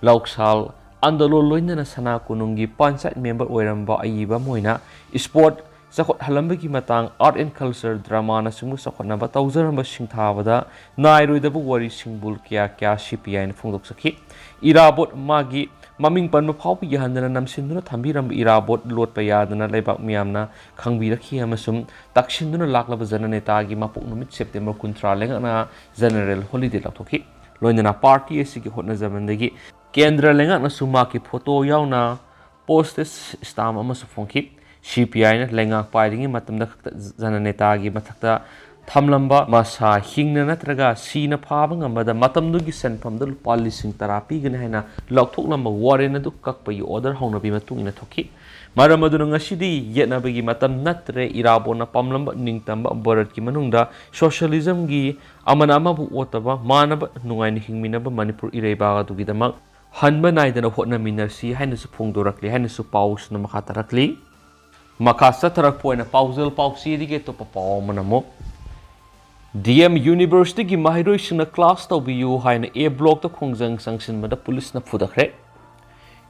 ꯂꯧꯁꯥꯜ ꯑꯟꯗꯣꯂꯣꯟ ꯂꯣꯏꯅꯅ ꯁꯅꯥ ꯀꯣꯅꯨꯡꯒꯤ ꯄꯟꯆꯥꯌꯠ ꯃꯦꯝꯕꯔ ꯑꯣꯏꯔꯝꯕ ꯑꯏꯕ ꯑꯃ ꯑꯣꯏꯅ ꯏꯁꯄꯣꯔꯠ ꯆꯥꯎꯈꯠꯍꯜꯂꯝꯕꯒꯤ ꯃꯇꯥꯡ, art and culture, dramaꯅꯆꯤꯡꯕ ꯆꯥꯎꯈꯠꯅꯕ ꯇꯧꯖꯔꯝꯕ ꯁꯤꯡꯊꯥꯕꯗ ꯅꯥꯏꯔꯣꯏꯗꯕ ꯋꯥꯔꯤ ꯁꯤꯡꯕꯨꯜ ꯀꯌꯥ ꯀꯌꯥ CPIꯅ ꯐꯣꯡꯗꯣꯛꯆꯈꯤ꯫ ꯏꯔꯥꯕꯣꯠ ꯃꯥꯒꯤ ꯃꯃꯤꯡ ꯄꯟꯕ ꯐꯥꯎꯕ ꯌꯥꯍꯟꯗꯅ ꯅꯝꯁꯤꯟꯗꯨꯅ ꯊꯝꯕꯤꯔꯝꯕ ꯏꯔꯥꯕꯣꯠ ꯂꯣꯠꯄ ꯌꯥꯗꯅ ꯂꯩꯕꯥꯛ ꯃꯤꯌꯥꯝꯅ ꯈꯪꯕꯤꯔꯛꯈꯤ ꯑꯃꯁꯨꯡ ꯇꯛꯁꯤꯟꯗꯨꯅ ꯂꯥꯛꯂꯕ ꯖꯅꯅꯦꯇꯥꯒꯤ ꯃꯄꯣꯛ ꯅꯨꯃꯤꯠ September ꯀꯨꯟꯊ꯭ꯔꯥ ꯂꯩꯉꯥꯛꯅ general holiday ꯂꯥꯎꯊꯣꯛꯈꯤ꯫ ꯂꯣꯏꯅꯅ party ꯑꯁꯤꯒꯤ ꯍꯣꯠꯅꯖꯃꯟꯗꯒꯤ ꯀꯦꯟꯗ꯭ꯔ ꯂꯩꯉꯥꯛꯅꯁꯨ ꯃꯍꯥꯛꯀꯤ photo ꯌꯥꯎꯅ postage stamp ꯑꯃꯁꯨ ꯐꯣꯡꯈꯤ꯫ CPIꯅ ꯂꯩꯉꯥꯛ ꯄꯥꯏꯔꯤꯉꯩ ꯃꯇꯝꯗ ꯈꯛꯇ ꯖꯅꯅꯦꯇꯥꯒꯤ ꯃꯊꯛꯇ ꯊꯝꯂꯝꯕ ꯃꯁꯥ ꯍꯤꯡꯅ ꯅꯠꯇ꯭ꯔꯒ ꯁꯤꯅ ꯐꯥꯕ ꯉꯝꯕꯗ ꯃꯇꯝꯗꯨꯒꯤ ꯁꯦꯟꯐꯝꯗ ꯂꯨꯄꯥ ꯂꯤꯁꯤꯡ ꯇꯔꯥ ꯄꯤꯒꯅꯤ ꯍꯥꯏꯅ ꯂꯥꯎꯊꯣꯛꯂꯝꯕ warrant ꯑꯗꯨ ꯀꯛꯄꯒꯤ order ꯍꯧꯅꯕꯤ ꯃꯇꯨꯡ ꯏꯟꯅ ꯊꯣꯛꯈꯤ꯫ ꯃꯔꯝ ꯑꯗꯨꯅ ꯉꯁꯤꯗꯤ ꯌꯦꯠꯅꯕꯒꯤ ꯃꯇꯝ ꯅꯠꯇ꯭ꯔꯦ꯫ ꯏꯔꯥꯕꯣꯠꯅ ꯄꯥꯝꯂꯝꯕ ꯅꯤꯡꯇꯝꯕ ꯚꯥꯔꯠꯀꯤ ꯃꯅꯨꯡꯗ socialismꯒꯤ ꯑꯃꯅ ꯑꯃꯕꯨ ꯑꯣꯠꯇꯕ, ꯃꯥꯟꯅꯕ ꯅꯨꯡꯉꯥꯏꯅ ꯍꯤꯡꯃꯤꯟꯅꯕ ꯃꯅꯤꯄꯨꯔ ꯏꯔꯩꯕꯥꯛ ꯑꯗꯨꯒꯤꯗꯃꯛ ꯍꯟꯕ ꯅꯥꯏꯗꯅ ꯍꯣꯠꯅꯃꯤꯟꯅꯁꯤ ꯍꯥꯏꯅꯁꯨ ꯐꯣꯡꯗꯣꯔꯛꯂꯤ ꯍꯥꯏꯅꯁꯨ ꯄꯥꯎꯁꯤꯅ ꯃꯈꯥ ꯇꯥꯔꯛꯂꯤ꯫ ꯃꯈꯥ ꯆꯠꯊꯔꯛꯄ ꯑꯣꯏꯅ ꯄꯥꯎꯖꯦꯜ ꯄꯥꯎꯆꯦꯗꯒꯤ ꯑꯇꯣꯞꯄ ꯄꯥꯎ ꯑꯃꯅ ꯑꯃꯨꯛ, DM Universityꯒꯤ ꯃꯍꯩꯔꯣꯏꯁꯤꯡꯅ class ꯇꯧꯕꯤꯌꯨ ꯍꯥꯏꯅ A blockꯇ ꯈꯣꯡꯖꯪ ꯆꯪꯁꯤꯟꯕꯗ ꯄꯨꯂꯤꯁꯅ ꯐꯨꯗꯈ꯭ꯔꯦ꯫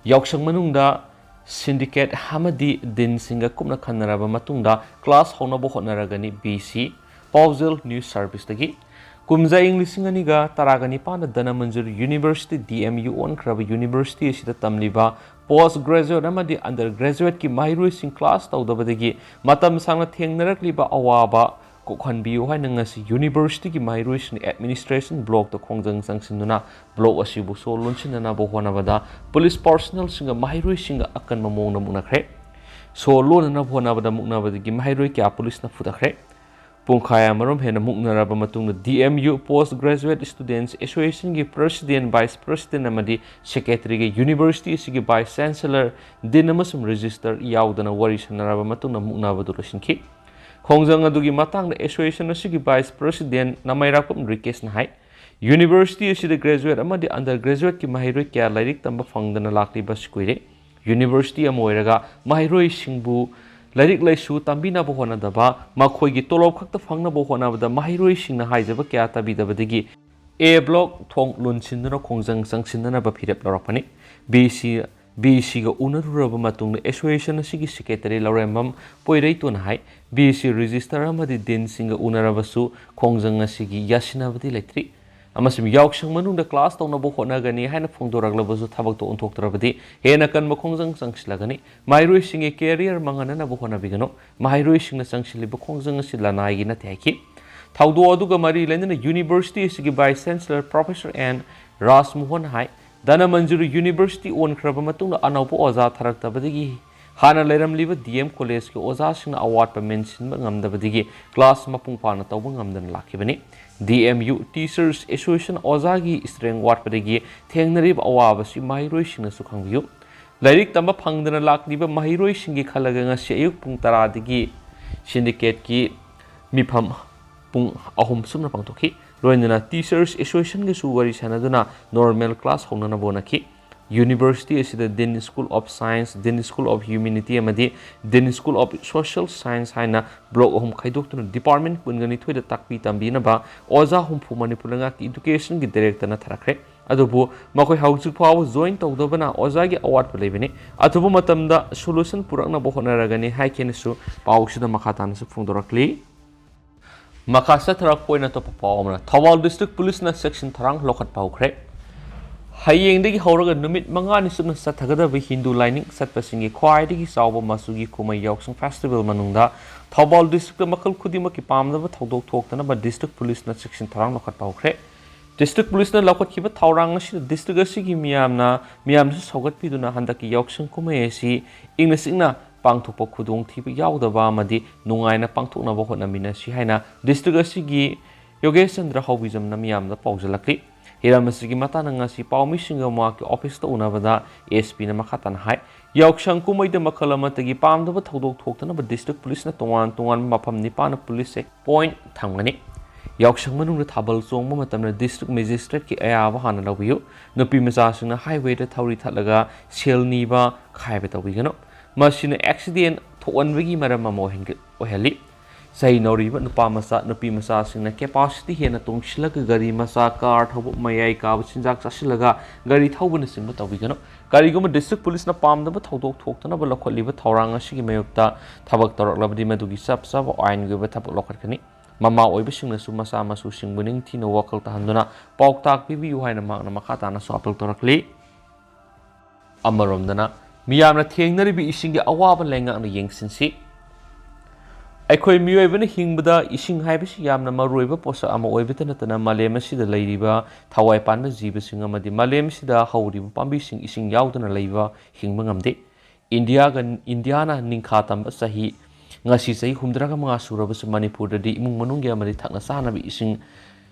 ꯌꯥꯎꯁꯪ ꯃꯅꯨꯡꯗ syndicate ꯑꯃꯗꯤ ꯗꯤꯟꯁꯤꯡꯒ ꯀꯨꯞꯅ ꯈꯟꯅꯔꯕ ꯃꯇꯨꯡꯗ class ꯍꯧꯅꯕ ꯍꯣꯠꯅꯔꯒꯅꯤ, BC꯫ ꯄꯥꯎꯖꯦꯜ News Serviceꯇꯒꯤ꯫ ꯀꯨꯝꯖꯥ ꯏꯪ ꯂꯤꯁꯤꯡ ꯑꯅꯤꯒ ꯇꯔꯥꯒ ꯅꯤꯄꯥꯟꯗ ꯙꯅꯃꯟꯖꯨꯔ University, DMU ꯑꯣꯟꯈ꯭ꯔꯕ university ꯑꯁꯤꯗ ꯇꯝꯂꯤꯕ post graduate ꯑꯃꯗꯤ under graduateꯀꯤ ꯃꯍꯩꯔꯣꯏꯁꯤꯡ class ꯇꯧꯗꯕꯗꯒꯤ ꯃꯇꯝ ꯁꯥꯡꯅ ꯊꯦꯡꯅꯔꯛꯂꯤꯕ ꯑꯋꯥꯕ ꯀꯣꯛꯍꯟꯕꯤꯌꯨ ꯍꯥꯏꯅ ꯉꯁꯤ universityꯒꯤ ꯃꯍꯩꯔꯣꯏꯁꯤꯡꯅ administration blockꯇ ꯈꯣꯡꯖꯪ ꯆꯪꯁꯤꯟꯗꯨꯅ block ꯑꯁꯤꯕꯨ ꯁꯣ ꯂꯣꯟꯁꯤꯟꯅꯅꯕ ꯍꯣꯠꯅꯕꯗ police personnelꯁꯤꯡꯒ ꯃꯍꯩꯔꯣꯏꯁꯤꯡꯒ ꯑꯀꯟꯕ ꯃꯑꯣꯡꯗ ꯃꯨꯛꯅꯈ꯭ꯔꯦ꯫ ꯁꯣ ꯂꯣꯟꯅꯅꯕ ꯍꯣꯠꯅꯕꯗ ꯃꯨꯛꯅꯕꯗꯒꯤ ꯃꯍꯩꯔꯣꯏ ꯀꯌꯥ ꯄꯨꯂꯤꯁꯅ ꯐꯨꯗꯈ꯭ꯔꯦ꯫ ꯄꯨꯡꯈꯥꯏ ꯑꯃꯔꯣꯝ ꯍꯦꯟꯅ ꯃꯨꯛꯅꯔꯕ ꯃꯇꯨꯡꯗ D M U Post Graduate Students Association ꯒꯤ President, Vice President ꯑꯃꯗꯤ Secretary ꯒ University ꯑꯁꯤꯒꯤ Vice Chancellor, Dean ꯑꯃꯁꯨꯡ Registrar ꯌꯥꯎꯗꯅ ꯋꯥꯔꯤ ꯁꯥꯟꯅꯔꯕ ꯃꯇꯨꯡꯗ ꯃꯨꯛꯅꯕꯗꯨ ꯂꯣꯏꯁꯤꯟꯈꯤ꯫ ꯈꯣꯡꯖꯪ ꯑꯗꯨꯒꯤ ꯃꯇꯥꯡꯗ Association ꯑꯁꯤꯒꯤ Vice President ꯅꯃꯥꯏꯔꯥꯛꯄꯝ ꯔꯤꯀꯦꯁꯅ ꯍꯥꯏ, University ꯑꯁꯤꯗ graduate ꯑꯃꯗꯤ undergraduate ꯀꯤ ꯃꯍꯩꯔꯣꯏ ꯀꯌꯥ ꯂꯥꯏꯔꯤꯛ ꯇꯝꯕ ꯐꯪꯗꯅ ꯂꯥꯛꯂꯤꯕ ꯑꯁꯤ ꯀꯨꯏꯔꯦ꯫ University ꯑꯃ ꯑꯣꯏꯔꯒ ꯃꯍꯩꯔꯣꯏꯁꯤꯡꯕꯨ ꯂꯥꯏꯔꯤꯛ ꯂꯥꯏꯁꯨ ꯇꯝꯕꯤꯅꯕ ꯍꯣꯠꯅꯗꯕ, ꯃꯈꯣꯏꯒꯤ ꯇꯣꯂꯣꯞ ꯈꯛꯇ ꯐꯪꯅꯕ ꯍꯣꯠꯅꯕꯗ ꯃꯍꯩꯔꯣꯏꯁꯤꯡꯅ ꯍꯥꯏꯖꯕ ꯀꯌꯥ ꯇꯥꯕꯤꯗꯕꯗꯒꯤ A Block ꯊꯣꯡ ꯂꯣꯟꯁꯤꯟꯗꯨꯅ ꯈꯣꯡꯖꯪ ꯆꯪꯁꯤꯟꯅꯅꯕ ꯐꯤꯔꯦꯞ ꯂꯧꯔꯛꯄꯅꯤ꯫ B C, B C ꯒ ꯎꯅꯔꯨꯔꯕ ꯃꯇꯨꯡꯗ Association ꯑꯁꯤꯒꯤ Secretary ꯂꯧꯔꯦꯝꯕꯝ ꯄꯣꯏꯔꯩꯇꯣꯟꯅ ꯍꯥꯏ, B C Registrar ꯑꯃꯗꯤ Dean ꯁꯤꯡꯒ ꯎꯅꯔꯕꯁꯨ ꯈꯣꯡꯖꯪ ꯑꯁꯤꯒꯤ ꯌꯥꯁꯤꯟꯅꯕꯗꯤ ꯂꯩꯇ꯭ꯔꯤ꯫ ꯑꯃꯁꯨꯡ ꯌꯥꯎꯁꯪ ꯃꯅꯨꯡꯗ class ꯇꯧꯅꯕ ꯍꯣꯠꯅꯒꯅꯤ ꯍꯥꯏꯅ ꯐꯣꯡꯗꯣꯔꯛꯂꯕꯁꯨ ꯊꯕꯛꯇꯣ ꯑꯣꯟꯊꯣꯛꯇ꯭ꯔꯕꯗꯤ ꯍꯦꯟꯅ ꯀꯟꯕ ꯈꯣꯡꯖꯪ ꯆꯪꯁꯤꯜꯂꯒꯅꯤ꯫ ꯃꯍꯩꯔꯣꯏꯁꯤꯡꯒꯤ career ꯃꯥꯡꯍꯟꯅꯅꯕ ꯍꯣꯠꯅꯕꯤꯒꯅꯨ꯫ ꯃꯍꯩꯔꯣꯏꯁꯤꯡꯅ ꯆꯪꯁꯤꯜꯂꯤꯕ ꯈꯣꯡꯖꯪ ꯑꯁꯤ ꯂꯅꯥꯏꯒꯤ ꯅꯠꯇꯦ ꯍꯥꯏꯈꯤ꯫ ꯊꯧꯗꯣꯛ ꯑꯗꯨꯒ ꯃꯔꯤ ꯂꯩꯅꯅ University ꯑꯁꯤꯒꯤ Vice Chancellor Professor N ꯔꯥꯖꯃꯣꯍꯟ ꯍꯥꯏ, ꯙꯅꯃꯟꯖꯨꯔꯤ University ꯑꯣꯟꯈ꯭ꯔꯕ ꯃꯇꯨꯡꯗ ꯑꯅꯧꯕ ꯑꯣꯖꯥ ꯊꯥꯔꯛꯇꯕꯗꯒꯤ ꯍꯥꯟꯅ ꯂꯩꯔꯝꯂꯤꯕ D M College ꯀꯤ ꯑꯣꯖꯥꯁꯤꯡꯅ ꯑꯋꯥꯠꯄ ꯃꯦꯟꯁꯤꯟꯕ ꯉꯝꯗꯕꯗꯒꯤ class ꯃꯄꯨꯡ ꯐꯥꯅ ꯇꯧꯕ ꯉꯝꯗꯅ ꯂꯥꯛꯈꯤꯕꯅꯤ꯫ D M U Teachers Association ꯑꯣꯖꯥꯒꯤ strength ꯋꯥꯠꯄꯗꯒꯤ ꯊꯦꯡꯅꯔꯤꯕ ꯑꯋꯥꯕꯁꯤ ꯃꯍꯩꯔꯣꯏꯁꯤꯡꯅꯁꯨ ꯈꯪꯕꯤꯌꯨ꯫ ꯂꯥꯏꯔꯤꯛ ꯇꯝꯕ ꯐꯪꯗꯅ ꯂꯥꯛꯂꯤꯕ ꯃꯍꯩꯔꯣꯏꯁꯤꯡꯒꯤ ꯈꯜꯂꯒ ꯉꯁꯤ ꯑꯌꯨꯛ ꯄꯨꯡ ꯇꯔꯥꯗꯒꯤ syndicate ꯀꯤ ꯃꯤꯐꯝ ꯄꯨꯡ ꯑꯍꯨꯝ ꯁꯨꯞꯅ ꯄꯥꯡꯊꯣꯛꯈꯤ꯫ ꯂꯣꯏꯅꯅ Teachers Association ꯒꯁꯨ ꯋꯥꯔꯤ ꯁꯥꯟꯅꯗꯨꯅ normal class ꯍꯧꯅꯅꯕ ꯍꯣꯠꯅꯈꯤ꯫ University ꯑꯁꯤꯗ Dean School of Science, Dean School of Humanity ꯑꯃꯗꯤ Dean School of Social Science ꯍꯥꯏꯅ block ꯑꯍꯨꯝ ꯈꯥꯏꯗꯣꯛꯇꯨꯅ department ꯀꯨꯟꯒ ꯅꯤꯊꯣꯏꯗ ꯇꯥꯛꯄꯤ ꯇꯝꯕꯤꯅꯕ ꯑꯣꯖꯥ ꯍꯨꯝꯐꯨ ꯃꯅꯤꯄꯨꯔ ꯂꯩꯉꯥꯛꯀꯤ Education ꯒꯤ Director ꯅ ꯊꯥꯔꯛꯈ꯭ꯔꯦ꯫ ꯑꯗꯨꯕꯨ ꯃꯈꯣꯏ ꯍꯧꯖꯤꯛ ꯐꯥꯎꯕ join ꯇꯧꯗꯕꯅ ꯑꯣꯖꯥꯒꯤ ꯑꯋꯥꯠꯄ ꯂꯩꯕꯅꯤ꯫ ꯑꯊꯨꯕ ꯃꯇꯝꯗ solution ꯄꯨꯔꯛꯅꯕ ꯍꯣꯠꯅꯔꯒꯅꯤ ꯍꯥꯏꯈꯤꯅꯁꯨ ꯄꯥꯎꯁꯤꯗ ꯃꯈꯥ ꯇꯥꯅꯁꯨ ꯐꯣꯡꯗꯣꯔꯛꯂꯤ꯫ ꯃꯈꯥ ꯆꯠꯊꯔꯛꯄ ꯑꯣꯏꯅ ꯑꯇꯣꯞꯄ ꯄꯥꯎ ꯑꯃꯅ, ꯊꯧꯕꯥꯜ District Police ꯅ section ꯊꯧꯔꯥꯡ ꯂꯧꯈꯠꯄ ꯍꯧꯈ꯭ꯔꯦ꯫ ꯍꯌꯦꯡꯗꯒꯤ ꯍꯧꯔꯒ ꯅꯨꯃꯤꯠ ꯃꯉꯥꯅꯤ ꯆꯨꯞꯅ ꯆꯠꯊꯒꯗꯕ ꯍꯤꯟꯗꯨ ꯂꯥꯏꯅꯤꯡ ꯆꯠꯄꯁꯤꯡꯒꯤ ꯈ꯭ꯋꯥꯏꯗꯒꯤ ꯆꯥꯎꯕ ꯃꯆꯨꯒꯤ ꯀꯨꯝꯍꯩ ꯌꯥꯎꯁꯪ festival ꯃꯅꯨꯡꯗ ꯊꯧꯕꯥꯜ district ꯇ ꯃꯈꯜ ꯈꯨꯗꯤꯡꯃꯛꯀꯤ ꯄꯥꯝꯅꯕ ꯊꯧꯗꯣꯛ ꯊꯣꯛꯇꯅꯕ District Police ꯅ section ꯊꯧꯔꯥꯡ ꯂꯧꯈꯠꯄ ꯍꯧꯈ꯭ꯔꯦ꯫ District Police ꯅ ꯂꯧꯈꯠꯈꯤꯕ ꯊꯧꯔꯥꯡ ꯑꯁꯤꯗ district ꯑꯁꯤꯒꯤ ꯃꯤꯌꯥꯝꯅ, ꯃꯤꯌꯥꯝꯅꯁꯨ ꯁꯧꯒꯠꯄꯤꯗꯨꯅ ꯍꯟꯗꯛꯀꯤ ꯌꯥꯎꯁꯪ ꯀꯨꯝꯍꯩ ꯑꯁꯤ ꯏꯪꯅ ꯆꯤꯛꯅ ꯄꯥꯡꯊꯣꯛꯄ ꯈꯨꯗꯣꯡꯊꯤꯕ ꯌꯥꯎꯗꯕ ꯑꯃꯗꯤ ꯅꯨꯡꯉꯥꯏꯅ ꯄꯥꯡꯊꯣꯛꯅꯕ ꯍꯣꯠꯅꯃꯤꯟꯅꯁꯤ ꯍꯥꯏꯅ district ꯑꯁꯤꯒꯤ ꯌꯣꯒꯦꯁ ꯆꯟꯗ꯭ꯔ ꯍꯧꯕꯤꯖꯝꯅ ꯃꯤꯌꯥꯝꯗ ꯄꯥꯎꯖꯦꯜꯂꯛꯂꯤ꯫ ꯍꯤꯔꯝ ꯑꯁꯤꯒꯤ ꯃꯇꯥꯡꯗ ꯉꯁꯤ ꯄꯥꯎꯃꯤꯁꯤꯡꯒ ꯃꯍꯥꯛꯀꯤ office ꯇ ꯎꯅꯕꯗ S P ꯅ ꯃꯈꯥ ꯇꯥꯅ ꯍꯥꯏ, ꯌꯥꯎꯁꯪ ꯀꯨꯝꯍꯩꯗ ꯃꯈꯜ ꯑꯃꯠꯇꯒꯤ ꯄꯥꯝꯗꯕ ꯊꯧꯗꯣꯛ ꯊꯣꯛꯇꯅꯕ district police ꯅ ꯇꯣꯉꯥꯟ ꯇꯣꯉꯥꯟꯕ ꯃꯐꯝ ꯅꯤꯄꯥꯟꯗ police check point ꯊꯝꯒꯅꯤ꯫ ꯌꯥꯎꯁꯪ ꯃꯅꯨꯡꯗ ꯊꯥꯕꯜ ꯆꯣꯡꯕ ꯃꯇꯝꯗ district magistrate ꯀꯤ ꯑꯌꯥꯕ ꯍꯥꯟꯅ ꯂꯧꯕꯤꯌꯨ꯫ ꯅꯨꯄꯤ ꯃꯆꯥꯁꯤꯡꯅ highway ꯗ ꯊꯧꯔꯤ ꯊꯠꯂꯒ ꯁꯦꯜ ꯅꯤꯕ, ꯈꯥꯏꯕ ꯇꯧꯕꯤꯒꯅꯨ꯫ ꯃꯁꯤꯅ accident ꯊꯣꯛꯍꯟꯕꯒꯤ ꯃꯔꯝ ꯑꯃ ꯑꯣꯏꯍꯟꯒ-, ꯑꯣꯏꯍꯜꯂꯤ꯫ ꯆꯍꯤ ꯅꯧꯔꯤꯕ ꯅꯨꯄꯥ ꯃꯆꯥ, ꯅꯨꯄꯤ ꯃꯆꯥꯁꯤꯡꯅ capacity ꯍꯦꯟꯅ ꯇꯣꯡꯁꯤꯜꯂꯒ ꯒꯥꯔꯤ ꯃꯆꯥ, car ꯊꯧꯕ, ꯃꯌꯥꯏ ꯀꯥꯕ ꯆꯤꯟꯖꯥꯛ ꯆꯥꯁꯤꯜꯂꯒ ꯒꯥꯔꯤ ꯊꯧꯕꯅꯆꯤꯡꯕ ꯇꯧꯕꯤꯒꯅꯨ꯫ ꯀꯔꯤꯒꯨꯝꯕ district police ꯅ ꯄꯥꯝꯗꯕ ꯊꯧꯗꯣꯛ ꯊꯣꯛꯇꯅꯕ ꯂꯧꯈꯠꯂꯤꯕ ꯊꯧꯔꯥꯡ ꯑꯁꯤꯒꯤ ꯃꯥꯌꯣꯛꯇ ꯊꯕꯛ ꯇꯧꯔꯛꯂꯕꯗꯤ ꯃꯗꯨꯒꯤ ꯆꯞ ꯆꯥꯕ ꯑꯥꯏꯟꯒꯤ ꯑꯣꯏꯕ ꯊꯕꯛ ꯂꯧꯈꯠꯀꯅꯤ꯫ ꯃꯃꯥ ꯑꯣꯏꯕꯁꯤꯡꯅꯁꯨ ꯃꯆꯥ ꯃꯁꯨꯁꯤꯡꯕꯨ ꯅꯤꯡꯊꯤꯅ ꯋꯥꯈꯜ ꯇꯥꯍꯟꯗꯨꯅ ꯄꯥꯎꯇꯥꯛ ꯄꯤꯕꯤꯌꯨ ꯍꯥꯏꯅ ꯃꯍꯥꯛꯅ ꯃꯈꯥ ꯇꯥꯅꯁꯨ appeal ꯇꯧꯔꯛꯂꯤ꯫ ꯑꯃꯔꯣꯝꯗꯅ, ꯃꯤꯌꯥꯝꯅ ꯊꯦꯡꯅꯔꯤꯕ ꯏꯁꯤꯡꯒꯤ ꯑꯋꯥꯕ ꯂꯩꯉꯥꯛꯅ ꯌꯦꯡꯁꯤꯟꯁꯤ꯫ ꯑꯩꯈꯣꯏ ꯃꯤꯑꯣꯏꯕꯅ ꯍꯤꯡꯕꯗ ꯏꯁꯤꯡ ꯍꯥꯏꯕꯁꯤ ꯌꯥꯝꯅ ꯃꯔꯨꯑꯣꯏꯕ ꯄꯣꯠꯁꯛ ꯑꯃ ꯑꯣꯏꯕꯇ ꯅꯠꯇꯅ ꯃꯥꯂꯦꯝ ꯑꯁꯤꯗ ꯂꯩꯔꯤꯕ ꯊꯋꯥꯏ ꯄꯥꯟꯕ ꯖꯤꯕꯁꯤꯡ ꯑꯃꯗꯤ ꯃꯥꯂꯦꯝ ꯑꯁꯤꯗ ꯍꯧꯔꯤꯕ ꯄꯥꯝꯕꯤꯁꯤꯡ ꯏꯁꯤꯡ ꯌꯥꯎꯗꯅ ꯂꯩꯕ ꯍꯤꯡꯕ ꯉꯝꯗꯦ꯫ ꯏꯟꯗꯤꯌꯥꯒ, ꯏꯟꯗꯤꯌꯥꯅ ꯅꯤꯡꯈꯥ ꯇꯝꯕ ꯆꯍꯤ, ꯉꯁꯤ ꯆꯍꯤ ꯍꯨꯝꯗ꯭ꯔꯥꯒ ꯃꯉꯥ ꯁꯨꯔꯕꯁꯨ ꯃꯅꯤꯄꯨꯔꯗꯗꯤ ꯏꯃꯨꯡ ꯃꯅꯨꯡꯒꯤ ꯑꯃꯗꯤ ꯊꯛꯅ ꯆꯥꯅꯕ ꯏꯁꯤꯡ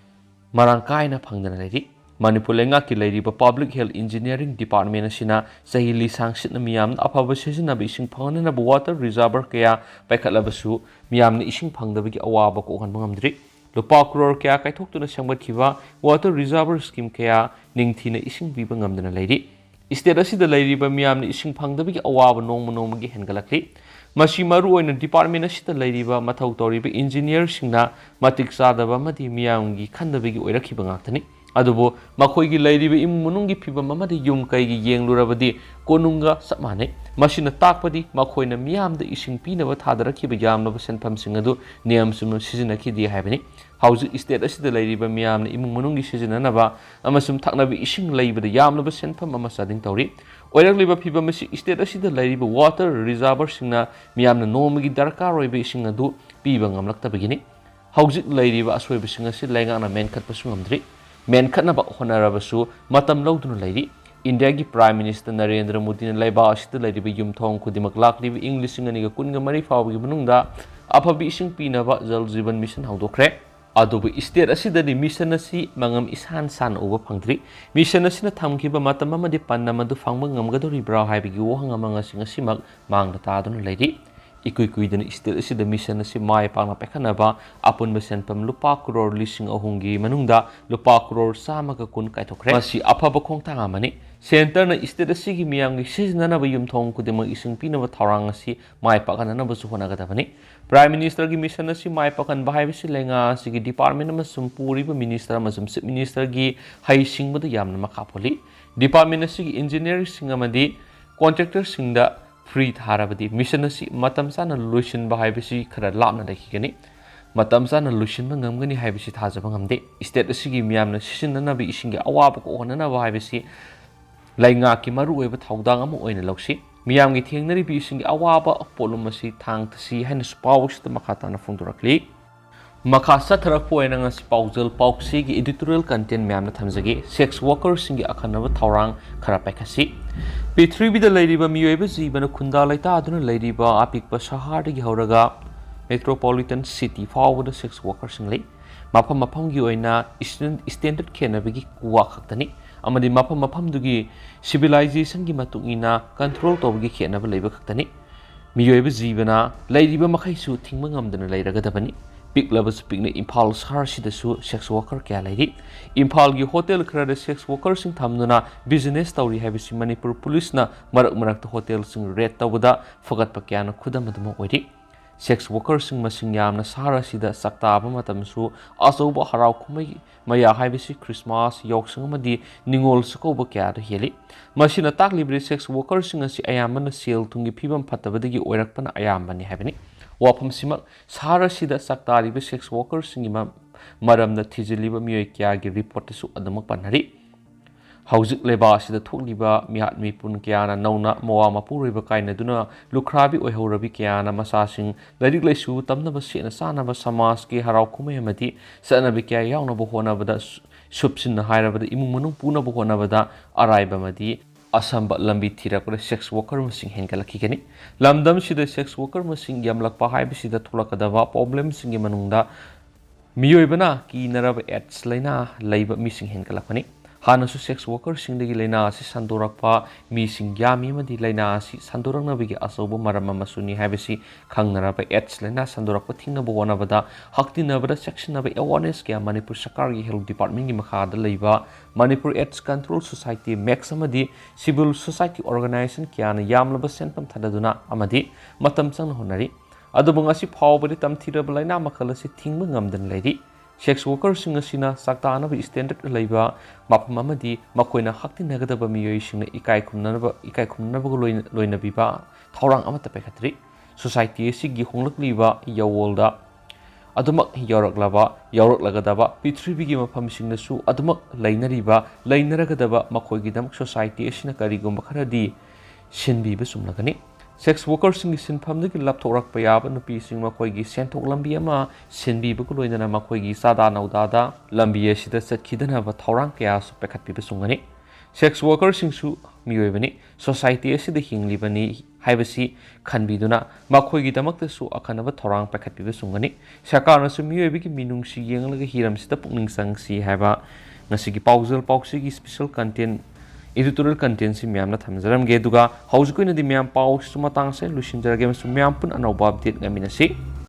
ꯃꯔꯥꯡ ꯀꯥꯏꯅ ꯐꯪꯗꯅ ꯂꯩꯔꯤ꯫ ꯃꯅꯤꯄꯨꯔ ꯂꯩꯉꯥꯛꯀꯤ ꯂꯩꯔꯤꯕ Public Health Engineering Department ꯑꯁꯤꯅ ꯆꯍꯤ ꯂꯤꯁꯥꯡ ꯁꯤꯠꯅ ꯃꯤꯌꯥꯝꯅ ꯑꯐꯕ ꯁꯤꯖꯤꯟꯅꯕ ꯏꯁꯤꯡ ꯐꯪꯍꯟꯅꯕ water reservoir ꯀꯌꯥ ꯄꯥꯏꯈꯠꯂꯕꯁꯨ ꯃꯤꯌꯥꯝꯅ ꯏꯁꯤꯡ ꯐꯪꯗꯕꯒꯤ ꯑꯋꯥꯕ ꯀꯣꯛꯍꯟꯕ ꯉꯝꯗ꯭ꯔꯤ꯫ ꯂꯨꯄꯥ ꯀ꯭ꯔꯣꯔ ꯀꯌꯥ ꯀꯥꯏꯊꯣꯛꯇꯨꯅ ꯁꯦꯝꯒꯠꯈꯤꯕ water reservoir scheme ꯀꯌꯥ ꯅꯤꯡꯊꯤꯅ ꯏꯁꯤꯡ ꯄꯤꯕ ꯉꯝꯗꯅ ꯂꯩꯔꯤ꯫ State ꯑꯁꯤꯗ ꯂꯩꯔꯤꯕ ꯃꯤꯌꯥꯝꯅ ꯏꯁꯤꯡ ꯐꯪꯗꯕꯒꯤ ꯑꯋꯥꯕ ꯅꯣꯡꯃ ꯅꯣꯡꯃꯒꯤ ꯍꯦꯟꯒꯠꯂꯛꯂꯤ꯫ ꯃꯁꯤ ꯃꯔꯨꯑꯣꯏꯅ department ꯑꯁꯤꯗ ꯂꯩꯔꯤꯕ ꯃꯊꯧ ꯇꯧꯔꯤꯕ engineer ꯁꯤꯡꯅ ꯃꯇꯤꯛ ꯆꯥꯗꯕ ꯑꯃꯗꯤ ꯃꯤꯌꯥꯝꯒꯤ ꯈꯟꯗꯕꯒꯤ ꯑꯣꯏꯔꯛꯈꯤꯕ ꯉꯥꯛꯇꯅꯤ꯫ ꯑꯗꯨꯕꯨ ꯃꯈꯣꯏꯒꯤ ꯂꯩꯔꯤꯕ ꯏꯃꯨꯡ ꯃꯅꯨꯡꯒꯤ ꯐꯤꯕꯝ ꯑꯃꯗꯤ ꯌꯨꯝ ꯀꯩꯒꯤ ꯌꯦꯡꯂꯨꯔꯕꯗꯤ ꯀꯣꯅꯨꯡꯒ ꯆꯞ ꯃꯥꯟꯅꯩ꯫ ꯃꯁꯤꯅ ꯇꯥꯛꯄꯗꯤ ꯃꯈꯣꯏꯅ ꯃꯤꯌꯥꯝꯗ ꯏꯁꯤꯡ ꯄꯤꯅꯕ ꯊꯥꯗꯔꯛꯈꯤꯕ ꯌꯥꯝꯂꯕ ꯁꯦꯟꯐꯝꯁꯤꯡ ꯑꯗꯨ ꯅꯤꯌꯝ ꯆꯨꯝꯅ ꯁꯤꯖꯤꯟꯅꯈꯤꯗꯦ ꯍꯥꯏꯕꯅꯤ꯫ ꯍꯧꯖꯤꯛ state ꯑꯁꯤꯗ ꯂꯩꯔꯤꯕ ꯃꯤꯌꯥꯝꯅ ꯏꯃꯨꯡ ꯃꯅꯨꯡꯒꯤ ꯁꯤꯖꯤꯟꯅꯅꯕ ꯑꯃꯁꯨꯡ ꯊꯛꯅꯕ ꯏꯁꯤꯡ ꯂꯩꯕꯗ ꯌꯥꯝꯂꯕ ꯁꯦꯟꯐꯝ ꯑꯃ ꯆꯥꯗꯤꯡ ꯇꯧꯔꯤ꯫ ꯑꯣꯏꯔꯛꯂꯤꯕ ꯐꯤꯕꯝ ꯑꯁꯤ state ꯑꯁꯤꯗ ꯂꯩꯔꯤꯕ water reservoir ꯁꯤꯡꯅ ꯃꯤꯌꯥꯝꯅ ꯅꯣꯡꯃꯒꯤ ꯗꯔꯀꯥꯔ ꯑꯣꯏꯕ ꯏꯁꯤꯡ ꯑꯗꯨ ꯄꯤꯕ ꯉꯝꯂꯛꯇꯕꯒꯤꯅꯤ꯫ ꯍꯧꯖꯤꯛ ꯂꯩꯔꯤꯕ ꯑꯁꯣꯏꯕꯁꯤꯡ ꯑꯁꯤ ꯂꯩꯉꯥꯛꯅ ꯃꯦꯟꯈꯠꯄꯁꯨ ꯉꯝꯗ꯭ꯔꯤ꯫ ꯃꯦꯟꯈꯠꯅꯕ ꯍꯣꯠꯅꯔꯕꯁꯨ ꯃꯇꯝ ꯂꯧꯗꯨꯅ ꯂꯩꯔꯤ꯫ ꯏꯟꯗꯤꯌꯥꯒꯤ Prime Minister ꯅꯔꯦꯟꯗ꯭ꯔ ꯃꯣꯗꯤꯅ ꯂꯩꯕꯥꯛ ꯑꯁꯤꯗ ꯂꯩꯔꯤꯕ ꯌꯨꯝꯊꯣꯡ ꯈꯨꯗꯤꯡꯃꯛ ꯂꯥꯛꯂꯤꯕ ꯏꯪ ꯂꯤꯁꯤꯡ ꯑꯅꯤꯒ ꯀꯨꯟꯒ ꯃꯔꯤ ꯐꯥꯎꯕꯒꯤ ꯃꯅꯨꯡꯗ ꯑꯐꯕ ꯏꯁꯤꯡ ꯄꯤꯅꯕ ꯖꯜ ꯖꯤꯕꯟ ꯃꯤꯁꯟ ꯍꯧꯗꯣꯛꯈ꯭ꯔꯦ꯫ ꯑꯗꯨꯕꯨ state ꯑꯁꯤꯗꯗꯤ ꯃꯤꯁꯟ ꯑꯁꯤ ꯃꯉꯝ ꯏꯁꯥꯟ ꯁꯥꯟꯅ ꯎꯕ ꯐꯪꯗ꯭ꯔꯤ꯫ ꯃꯤꯁꯟ ꯑꯁꯤꯅ ꯊꯝꯈꯤꯕ ꯃꯇꯝ ꯑꯃꯗꯤ ꯄꯟ ꯑꯃꯗꯨ ꯐꯪꯕ ꯉꯝꯒꯗꯧꯔꯤꯕ꯭ꯔꯥ ꯍꯥꯏꯕꯒꯤ ꯋꯥꯍꯪ ꯑꯃ ꯉꯁꯤ ꯉꯁꯤꯃꯛ ꯃꯥꯡꯗ ꯇꯥꯗꯨꯅ ꯂꯩꯔꯤ꯫ ꯏꯀꯨꯏ ꯀꯨꯏꯗꯅ state ꯑꯁꯤꯗ ꯃꯤꯁꯟ ꯑꯁꯤ ꯃꯥꯏ ꯄꯥꯛꯅ ꯄꯥꯏꯈꯠꯅꯕ ꯑꯄꯨꯟꯕ ꯁꯦꯟꯐꯝ ꯂꯨꯄꯥ ꯀ꯭ꯔꯣꯔ ꯂꯤꯁꯤꯡ ꯑꯍꯨꯝꯒꯤ ꯃꯅꯨꯡꯗ ꯂꯨꯄꯥ ꯀ꯭ꯔꯣꯔ ꯆꯥꯝꯃꯒ ꯀꯨꯟ ꯀꯥꯏꯊꯣꯛꯈ꯭ꯔꯦ꯫ ꯃꯁꯤ ꯑꯐꯕ ꯈꯣꯡꯊꯥꯡ ꯑꯃꯅꯤ꯫ Centreꯅ state ꯑꯁꯤꯒꯤ ꯃꯤꯌꯥꯝꯒꯤ ꯁꯤꯖꯤꯟꯅꯅꯕ ꯌꯨꯝꯊꯣꯡ ꯈꯨꯗꯤꯡꯃꯛ ꯏꯁꯤꯡ ꯄꯤꯅꯕ ꯊꯧꯔꯥꯡ ꯑꯁꯤ ꯃꯥꯏ ꯄꯥꯛꯍꯟꯅꯕꯁꯨ ꯍꯣꯠꯅꯒꯗꯕꯅꯤ꯫ Prime Ministerꯒꯤ mission ꯑꯁꯤ ꯃꯥꯏ ꯄꯥꯛꯍꯟꯕ ꯍꯥꯏꯕꯁꯤ ꯂꯩꯉꯥꯛ ꯑꯁꯤꯒꯤ department ꯑꯃꯁꯨꯡ ꯄꯨꯔꯤꯕ minister ꯑꯃꯁꯨꯡ chief ministerꯒꯤ ꯍꯩꯁꯤꯡꯕꯗ ꯌꯥꯝꯅ ꯃꯈꯥ ꯄꯣꯜꯂꯤ꯫ Department ꯑꯁꯤꯒꯤ engineerꯁꯤꯡ ꯑꯃꯗꯤ contractorꯁꯤꯡꯗ free ꯊꯥꯔꯕꯗꯤ mission ꯑꯁꯤ ꯃꯇꯝ ꯆꯥꯅ ꯂꯣꯏꯁꯤꯟꯕ ꯍꯥꯏꯕꯁꯤ ꯈꯔ ꯂꯥꯞꯅ ꯂꯩꯈꯤꯒꯅꯤ꯫ ꯃꯇꯝ ꯆꯥꯅ ꯂꯣꯏꯁꯤꯟꯕ ꯉꯝꯒꯅꯤ ꯍꯥꯏꯕꯁꯤ ꯊꯥꯖꯕ ꯉꯝꯗꯦ꯫ State ꯑꯁꯤꯒꯤ ꯃꯤꯌꯥꯝꯅ ꯁꯤꯖꯤꯟꯅꯅꯕ ꯏꯁꯤꯡꯒꯤ ꯑꯋꯥꯕ ꯀꯣꯛꯍꯟꯅꯅꯕ ꯍꯥꯏꯕꯁꯤ ꯂꯩꯉꯥꯛꯀꯤ ꯃꯔꯨꯑꯣꯏꯕ ꯊꯧꯗꯥꯡ ꯑꯃ ꯑꯣꯏꯅ ꯂꯧꯁꯤ꯫ ꯃꯤꯌꯥꯝꯒꯤ ꯊꯦꯡꯅꯔꯤꯕ ꯏꯁꯤꯡꯒꯤ ꯑꯋꯥꯕ ꯄꯣꯠꯂꯨꯝ ꯑꯁꯤ ꯊꯥꯡ ꯇꯥꯁꯤ ꯍꯥꯏꯅꯁꯨ ꯄꯥꯎ ꯑꯁꯤꯗ ꯃꯈꯥ ꯇꯥꯅ ꯐꯣꯡꯗꯣꯔꯛꯂꯤ꯫ ꯃꯈꯥ ꯆꯠꯊꯔꯛꯄ ꯑꯣꯏꯅ ꯉꯁꯤ ꯄꯥꯎꯖꯦꯜ ꯄꯥꯎꯆꯦꯒꯤ editorial content ꯃꯌꯥꯝꯅ ꯊꯝꯖꯒꯦ꯫ Sex workerꯁꯤꯡꯒꯤ ꯑꯈꯟꯅꯕ ꯊꯧꯔꯥꯡ ꯈꯔ ꯄꯥꯏꯈꯠꯁꯤ꯫ ꯄ꯭ꯔꯤꯊꯤꯕꯤꯗ ꯂꯩꯔꯤꯕ ꯃꯤꯑꯣꯏꯕ ꯖꯤꯕꯅ ꯈꯨꯟꯗꯥ ꯂꯩꯇꯥꯗꯨꯅ ꯂꯩꯔꯤꯕ ꯑꯄꯤꯛꯄ ꯁꯍꯔꯗꯒꯤ ꯍꯧꯔꯒ metropolitan city ꯐꯥꯎꯕꯗ sex workerꯁꯤꯡ ꯂꯩ꯫ ꯃꯐꯝ ꯃꯐꯝꯒꯤ ꯑꯣꯏꯅ ꯏꯁꯇꯦꯟ-, standard ꯈꯦꯠꯅꯕꯒꯤ ꯋꯥ ꯈꯛꯇꯅꯤ, ꯑꯃꯗꯤ ꯃꯐꯝ ꯃꯐꯝꯗꯨꯒꯤ civilizationꯒꯤ ꯃꯇꯨꯡ ꯏꯟꯅ control ꯇꯧꯕꯒꯤ ꯈꯦꯠꯅꯕ ꯂꯩꯕ ꯈꯛꯇꯅꯤ꯫ ꯃꯤꯑꯣꯏꯕ ꯖꯤꯕꯅ ꯂꯩꯔꯤꯕ ꯃꯈꯩꯁꯨ ꯊꯤꯡꯕ ꯉꯝꯗꯅ ꯂꯩꯔꯒꯗꯕꯅꯤ꯫ ꯄꯤꯛꯂꯕꯁꯨ ꯄꯤꯛꯅ ꯏꯝꯐꯥꯜ ꯁꯍꯔꯁꯤꯗꯁꯨ sex worker ꯀꯌꯥ ꯂꯩꯔꯤ꯫ ꯏꯝꯐꯥꯜꯒꯤ hotel ꯈꯔꯗ sex workerꯁꯤꯡ ꯊꯝꯗꯨꯅ business ꯇꯧꯔꯤ ꯍꯥꯏꯕꯁꯤ ꯃꯅꯤꯄꯨꯔ ꯄꯨꯂꯤꯁꯅ ꯃꯔꯛ ꯃꯔꯛꯇ hotelꯁꯤꯡ raid ꯇꯧꯕꯗ ꯐꯒꯠꯄ ꯀꯌꯥꯅ ꯈꯨꯗꯝ ꯑꯗꯨꯃꯛ ꯑꯣꯏꯔꯤ꯫ Sex workerꯁꯤꯡ ꯃꯁꯤꯡ ꯌꯥꯝꯅ ꯁꯍꯔ ꯑꯁꯤꯗ ꯆꯥꯛꯇꯥꯕ ꯃꯇꯝꯁꯨ ꯑꯆꯧꯕ ꯍꯔꯥꯎ ꯀꯨꯝꯍꯩ ꯃꯌꯥ ꯍꯥꯏꯕꯁꯤ Christmas, ꯌꯥꯎꯁꯪ ꯑꯃꯗꯤ ꯅꯤꯉꯣꯜ ꯆꯥꯛꯀꯧꯕ ꯀꯌꯥꯗ ꯍꯦꯜꯂꯤ꯫ ꯃꯁꯤꯅ ꯇꯥꯛꯂꯤꯕꯗꯤ sex workerꯁꯤꯡ ꯑꯁꯤ ꯑꯌꯥꯝꯕꯅ ꯁꯦꯜ ꯊꯨꯝꯒꯤ ꯐꯤꯕꯝ ꯐꯠꯇꯕꯗꯒꯤ ꯑꯣꯏꯔꯛꯄꯅ ꯑꯌꯥꯝꯕꯅꯤ ꯍꯥꯏꯕꯅꯤ꯫ ꯋꯥꯐꯝꯁꯤꯃꯛ ꯁꯍꯔ ꯑꯁꯤꯗ ꯆꯥꯛꯇꯥꯔꯤꯕ sex workerꯁꯤꯡꯒꯤ ꯃ-, ꯃꯔꯝꯗ ꯊꯤꯖꯤꯜꯂꯤꯕ ꯃꯤꯑꯣꯏ ꯀꯌꯥꯒꯤ reportꯇꯁꯨ ꯑꯗꯨꯃꯛ ꯄꯟꯅꯔꯤ꯫ ꯍꯧꯖꯤꯛ ꯂꯩꯕꯥꯛ ꯑꯁꯤꯗ ꯊꯣꯛꯂꯤꯕ ꯃꯤꯍꯥꯠ ꯃꯤꯄꯨꯟ ꯀꯌꯥꯅ ꯅꯧꯅ ꯃꯋꯥ ꯃꯄꯨꯔꯣꯏꯕ ꯀꯥꯏꯅꯗꯨꯅ ꯂꯨꯈ꯭ꯔꯥꯕꯤ ꯑꯣꯏꯍꯧꯔꯕꯤ ꯀꯌꯥꯅ ꯃꯆꯥꯁꯤꯡ ꯂꯥꯏꯔꯤꯛ ꯂꯥꯏꯁꯨ ꯇꯝꯅꯕ ꯁꯦꯠꯅ ꯆꯥꯅꯕ ꯁꯃꯥꯖꯀꯤ ꯍꯔꯥꯎ ꯀꯨꯝꯍꯩ ꯑꯃꯗꯤ ꯆꯠꯅꯕꯤ ꯀꯌꯥ ꯌꯥꯎꯅꯕ ꯍꯣꯠꯅꯕꯗ ꯁꯨ-, ꯁꯨꯞꯁꯤꯟꯅ ꯍꯥꯏꯔꯕꯗ, ꯏꯃꯨꯡ ꯃꯅꯨꯡ ꯄꯨꯅꯕ ꯍꯣꯠꯅꯕꯗ ꯑꯔꯥꯏꯕ ꯑꯃꯗꯤ ꯑꯁꯝꯕ ꯂꯝꯕꯤ ꯊꯤꯔꯛꯄꯗ sex worker ꯃꯁꯤꯡ ꯍꯦꯟꯒꯠꯂꯛꯈꯤꯒꯅꯤ꯫ ꯂꯝꯗꯝꯁꯤꯗ sex worker ꯃꯁꯤꯡ ꯌꯥꯝꯂꯛꯄ ꯍꯥꯏꯕꯁꯤꯗ ꯊꯣꯛꯂꯛꯀꯗꯕ problemꯁꯤꯡꯒꯤ ꯃꯅꯨꯡꯗ ꯃꯤꯑꯣꯏꯕꯅ ꯀꯤꯅꯔꯕ AIDS ꯂꯥꯏꯅꯥ ꯂꯩꯕ ꯃꯤꯁꯤꯡ ꯍꯦꯟꯒꯠꯂꯛꯄꯅꯤ꯫ ꯍꯥꯟꯅꯁꯨ sex workerꯁꯤꯡꯗꯒꯤ ꯂꯥꯏꯅꯥ ꯑꯁꯤ ꯁꯟꯗꯣꯔꯛꯄ ꯃꯤꯁꯤꯡ ꯌꯥꯝꯃꯤ ꯑꯃꯗꯤ ꯂꯥꯏꯅꯥ ꯑꯁꯤ ꯁꯟꯗꯣꯔꯛꯅꯕꯒꯤ ꯑꯆꯧꯕ ꯃꯔꯝ ꯑꯃꯁꯨꯅꯤ ꯍꯥꯏꯕꯁꯤ ꯈꯪꯅꯔꯕ AIDS ꯂꯥꯏꯅꯥ ꯁꯟꯗꯣꯔꯛꯄ ꯊꯤꯡꯅꯕ ꯍꯣꯠꯅꯕꯗ ꯍꯛꯇꯤꯟꯅꯕꯗ ꯆꯦꯛꯁꯤꯟꯅꯕ awareness ꯀꯌꯥ ꯃꯅꯤꯄꯨꯔ ꯁꯔꯀꯥꯔꯒꯤ health departmentꯀꯤ ꯃꯈꯥꯗ ꯂꯩꯕ Manipur AIDS Control Society, MACS ꯑꯃꯗꯤ civil society organization ꯀꯌꯥꯅ ꯌꯥꯝꯂꯕ ꯁꯦꯟꯐꯝ ꯊꯥꯗꯗꯨꯅ ꯑꯃꯗꯤ ꯃꯇꯝ ꯆꯪꯅ ꯍꯣꯠꯅꯔꯤ꯫ ꯑꯗꯨꯕꯨ ꯉꯁꯤ ꯐꯥꯎꯕꯗꯤ ꯇꯝꯊꯤꯔꯕ ꯂꯥꯏꯅꯥ ꯃꯈꯜ ꯑꯁꯤ ꯊꯤꯡꯕ ꯉꯝꯗꯅ ꯂꯩꯔꯤ꯫ Sex workerꯁꯤꯡ ꯑꯁꯤꯅ ꯆꯥꯛꯇꯥꯅꯕ standard ꯂꯩꯕ ꯃꯐꯝ ꯑꯃꯗꯤ ꯃꯈꯣꯏꯅ ꯍꯛꯇꯤꯟꯅꯒꯗꯕ ꯃꯤꯑꯣꯏꯁꯤꯡꯅ ꯏꯀꯥꯏ ꯈꯨꯝꯅꯅꯕ, ꯏꯀꯥꯏ ꯈꯨꯝꯅꯅꯕꯒ ꯂꯣꯏꯅ-, ꯂꯣꯏꯅꯕꯤꯕ ꯊꯧꯔꯥꯡ ꯑꯃꯠꯇ ꯄꯥꯏꯈꯠꯇ꯭ꯔꯤ꯫ Society ꯑꯁꯤꯒꯤ ꯍꯣꯡꯂꯛꯂꯤꯕ ꯌꯥꯋꯣꯜꯗ ꯑꯗꯨꯃꯛ ꯌꯧꯔꯛꯂꯕ, ꯌꯧꯔꯛꯂꯒꯗꯕ ꯄ꯭ꯔꯤꯊꯤꯕꯤꯒꯤ ꯃꯐꯝꯁꯤꯡꯗꯁꯨ ꯑꯗꯨꯃꯛ ꯂꯩꯅꯔꯤꯕ, ꯂꯩꯅꯔꯒꯗꯕ ꯃꯈꯣꯏꯒꯤꯗꯃꯛ society ꯑꯁꯤꯅ ꯀꯔꯤꯒꯨꯝꯕ ꯈꯔꯗꯤ ꯁꯤꯟꯕꯤꯕ ꯆꯨꯝꯂꯒꯅꯤ꯫ Sex workerꯁꯤꯡꯒꯤ ꯁꯤꯟꯐꯝꯗꯒꯤ ꯂꯥꯞꯊꯣꯛꯂꯛꯄ ꯌꯥꯕ ꯅꯨꯄꯤꯁꯤꯡ ꯃꯈꯣꯏꯒꯤ ꯁꯦꯟꯊꯣꯛ ꯂꯝꯕꯤ ꯑꯃ ꯁꯤꯟꯕꯤꯕꯒ ꯂꯣꯏꯅꯅ ꯃꯈꯣꯏꯒꯤ ꯆꯥꯗꯥ ꯅꯧꯗꯥꯗ ꯂꯝꯕꯤ ꯑꯁꯤꯗ ꯆꯠꯈꯤꯗꯅꯕ ꯊꯧꯔꯥꯡ ꯀꯌꯥꯁꯨ ꯄꯥꯏꯈꯠꯄꯤꯕ ꯆꯨꯝꯒꯅꯤ꯫ Sex workerꯁꯤꯡꯁꯨ ꯃꯤꯑꯣꯏꯕꯅꯤ꯫ Society ꯑꯁꯤꯗ ꯍꯤꯡꯂꯤꯕꯅꯤ ꯍꯥꯏꯕꯁꯤ ꯈꯟꯕꯤꯗꯨꯅ ꯃꯈꯣꯏꯒꯤꯗꯃꯛꯇꯁꯨ ꯑꯈꯟꯅꯕ ꯊꯧꯔꯥꯡ ꯄꯥꯏꯈꯠꯄꯤꯕ ꯆꯨꯝꯒꯅꯤ꯫ ꯁꯔꯀꯥꯔꯅꯁꯨ ꯃꯤꯑꯣꯏꯕꯒꯤ ꯃꯤꯅꯨꯡꯁꯤ ꯌꯦꯡꯂꯒ ꯍꯤꯔꯝꯁꯤꯗ ꯄꯨꯛꯅꯤꯡ ꯆꯪꯁꯤ ꯍꯥꯏꯕ ꯉꯁꯤꯒꯤ ꯄꯥꯎꯖꯦꯜ ꯄꯥꯎꯆꯦꯒꯤ special content, editorial contentꯁꯤ ꯃꯌꯥꯝꯅ ꯊꯝꯖꯔꯝꯒꯦ꯫ ꯑꯗꯨꯒ ꯍꯧꯖꯤꯛꯀꯤ ꯑꯣꯏꯅꯗꯤ ꯃꯌꯥꯝ ꯄꯥꯎꯁꯤꯁꯨ ꯃꯇꯥꯡ ꯑꯁꯤꯗ ꯂꯣꯏꯁꯤꯟꯖꯔꯒꯦ ꯑꯃꯁꯨꯡ ꯃꯌꯥꯝ ꯄꯨꯟꯅ ꯑꯅꯧꯕ update ꯉꯥꯏꯃꯤꯟꯅꯁꯤ꯫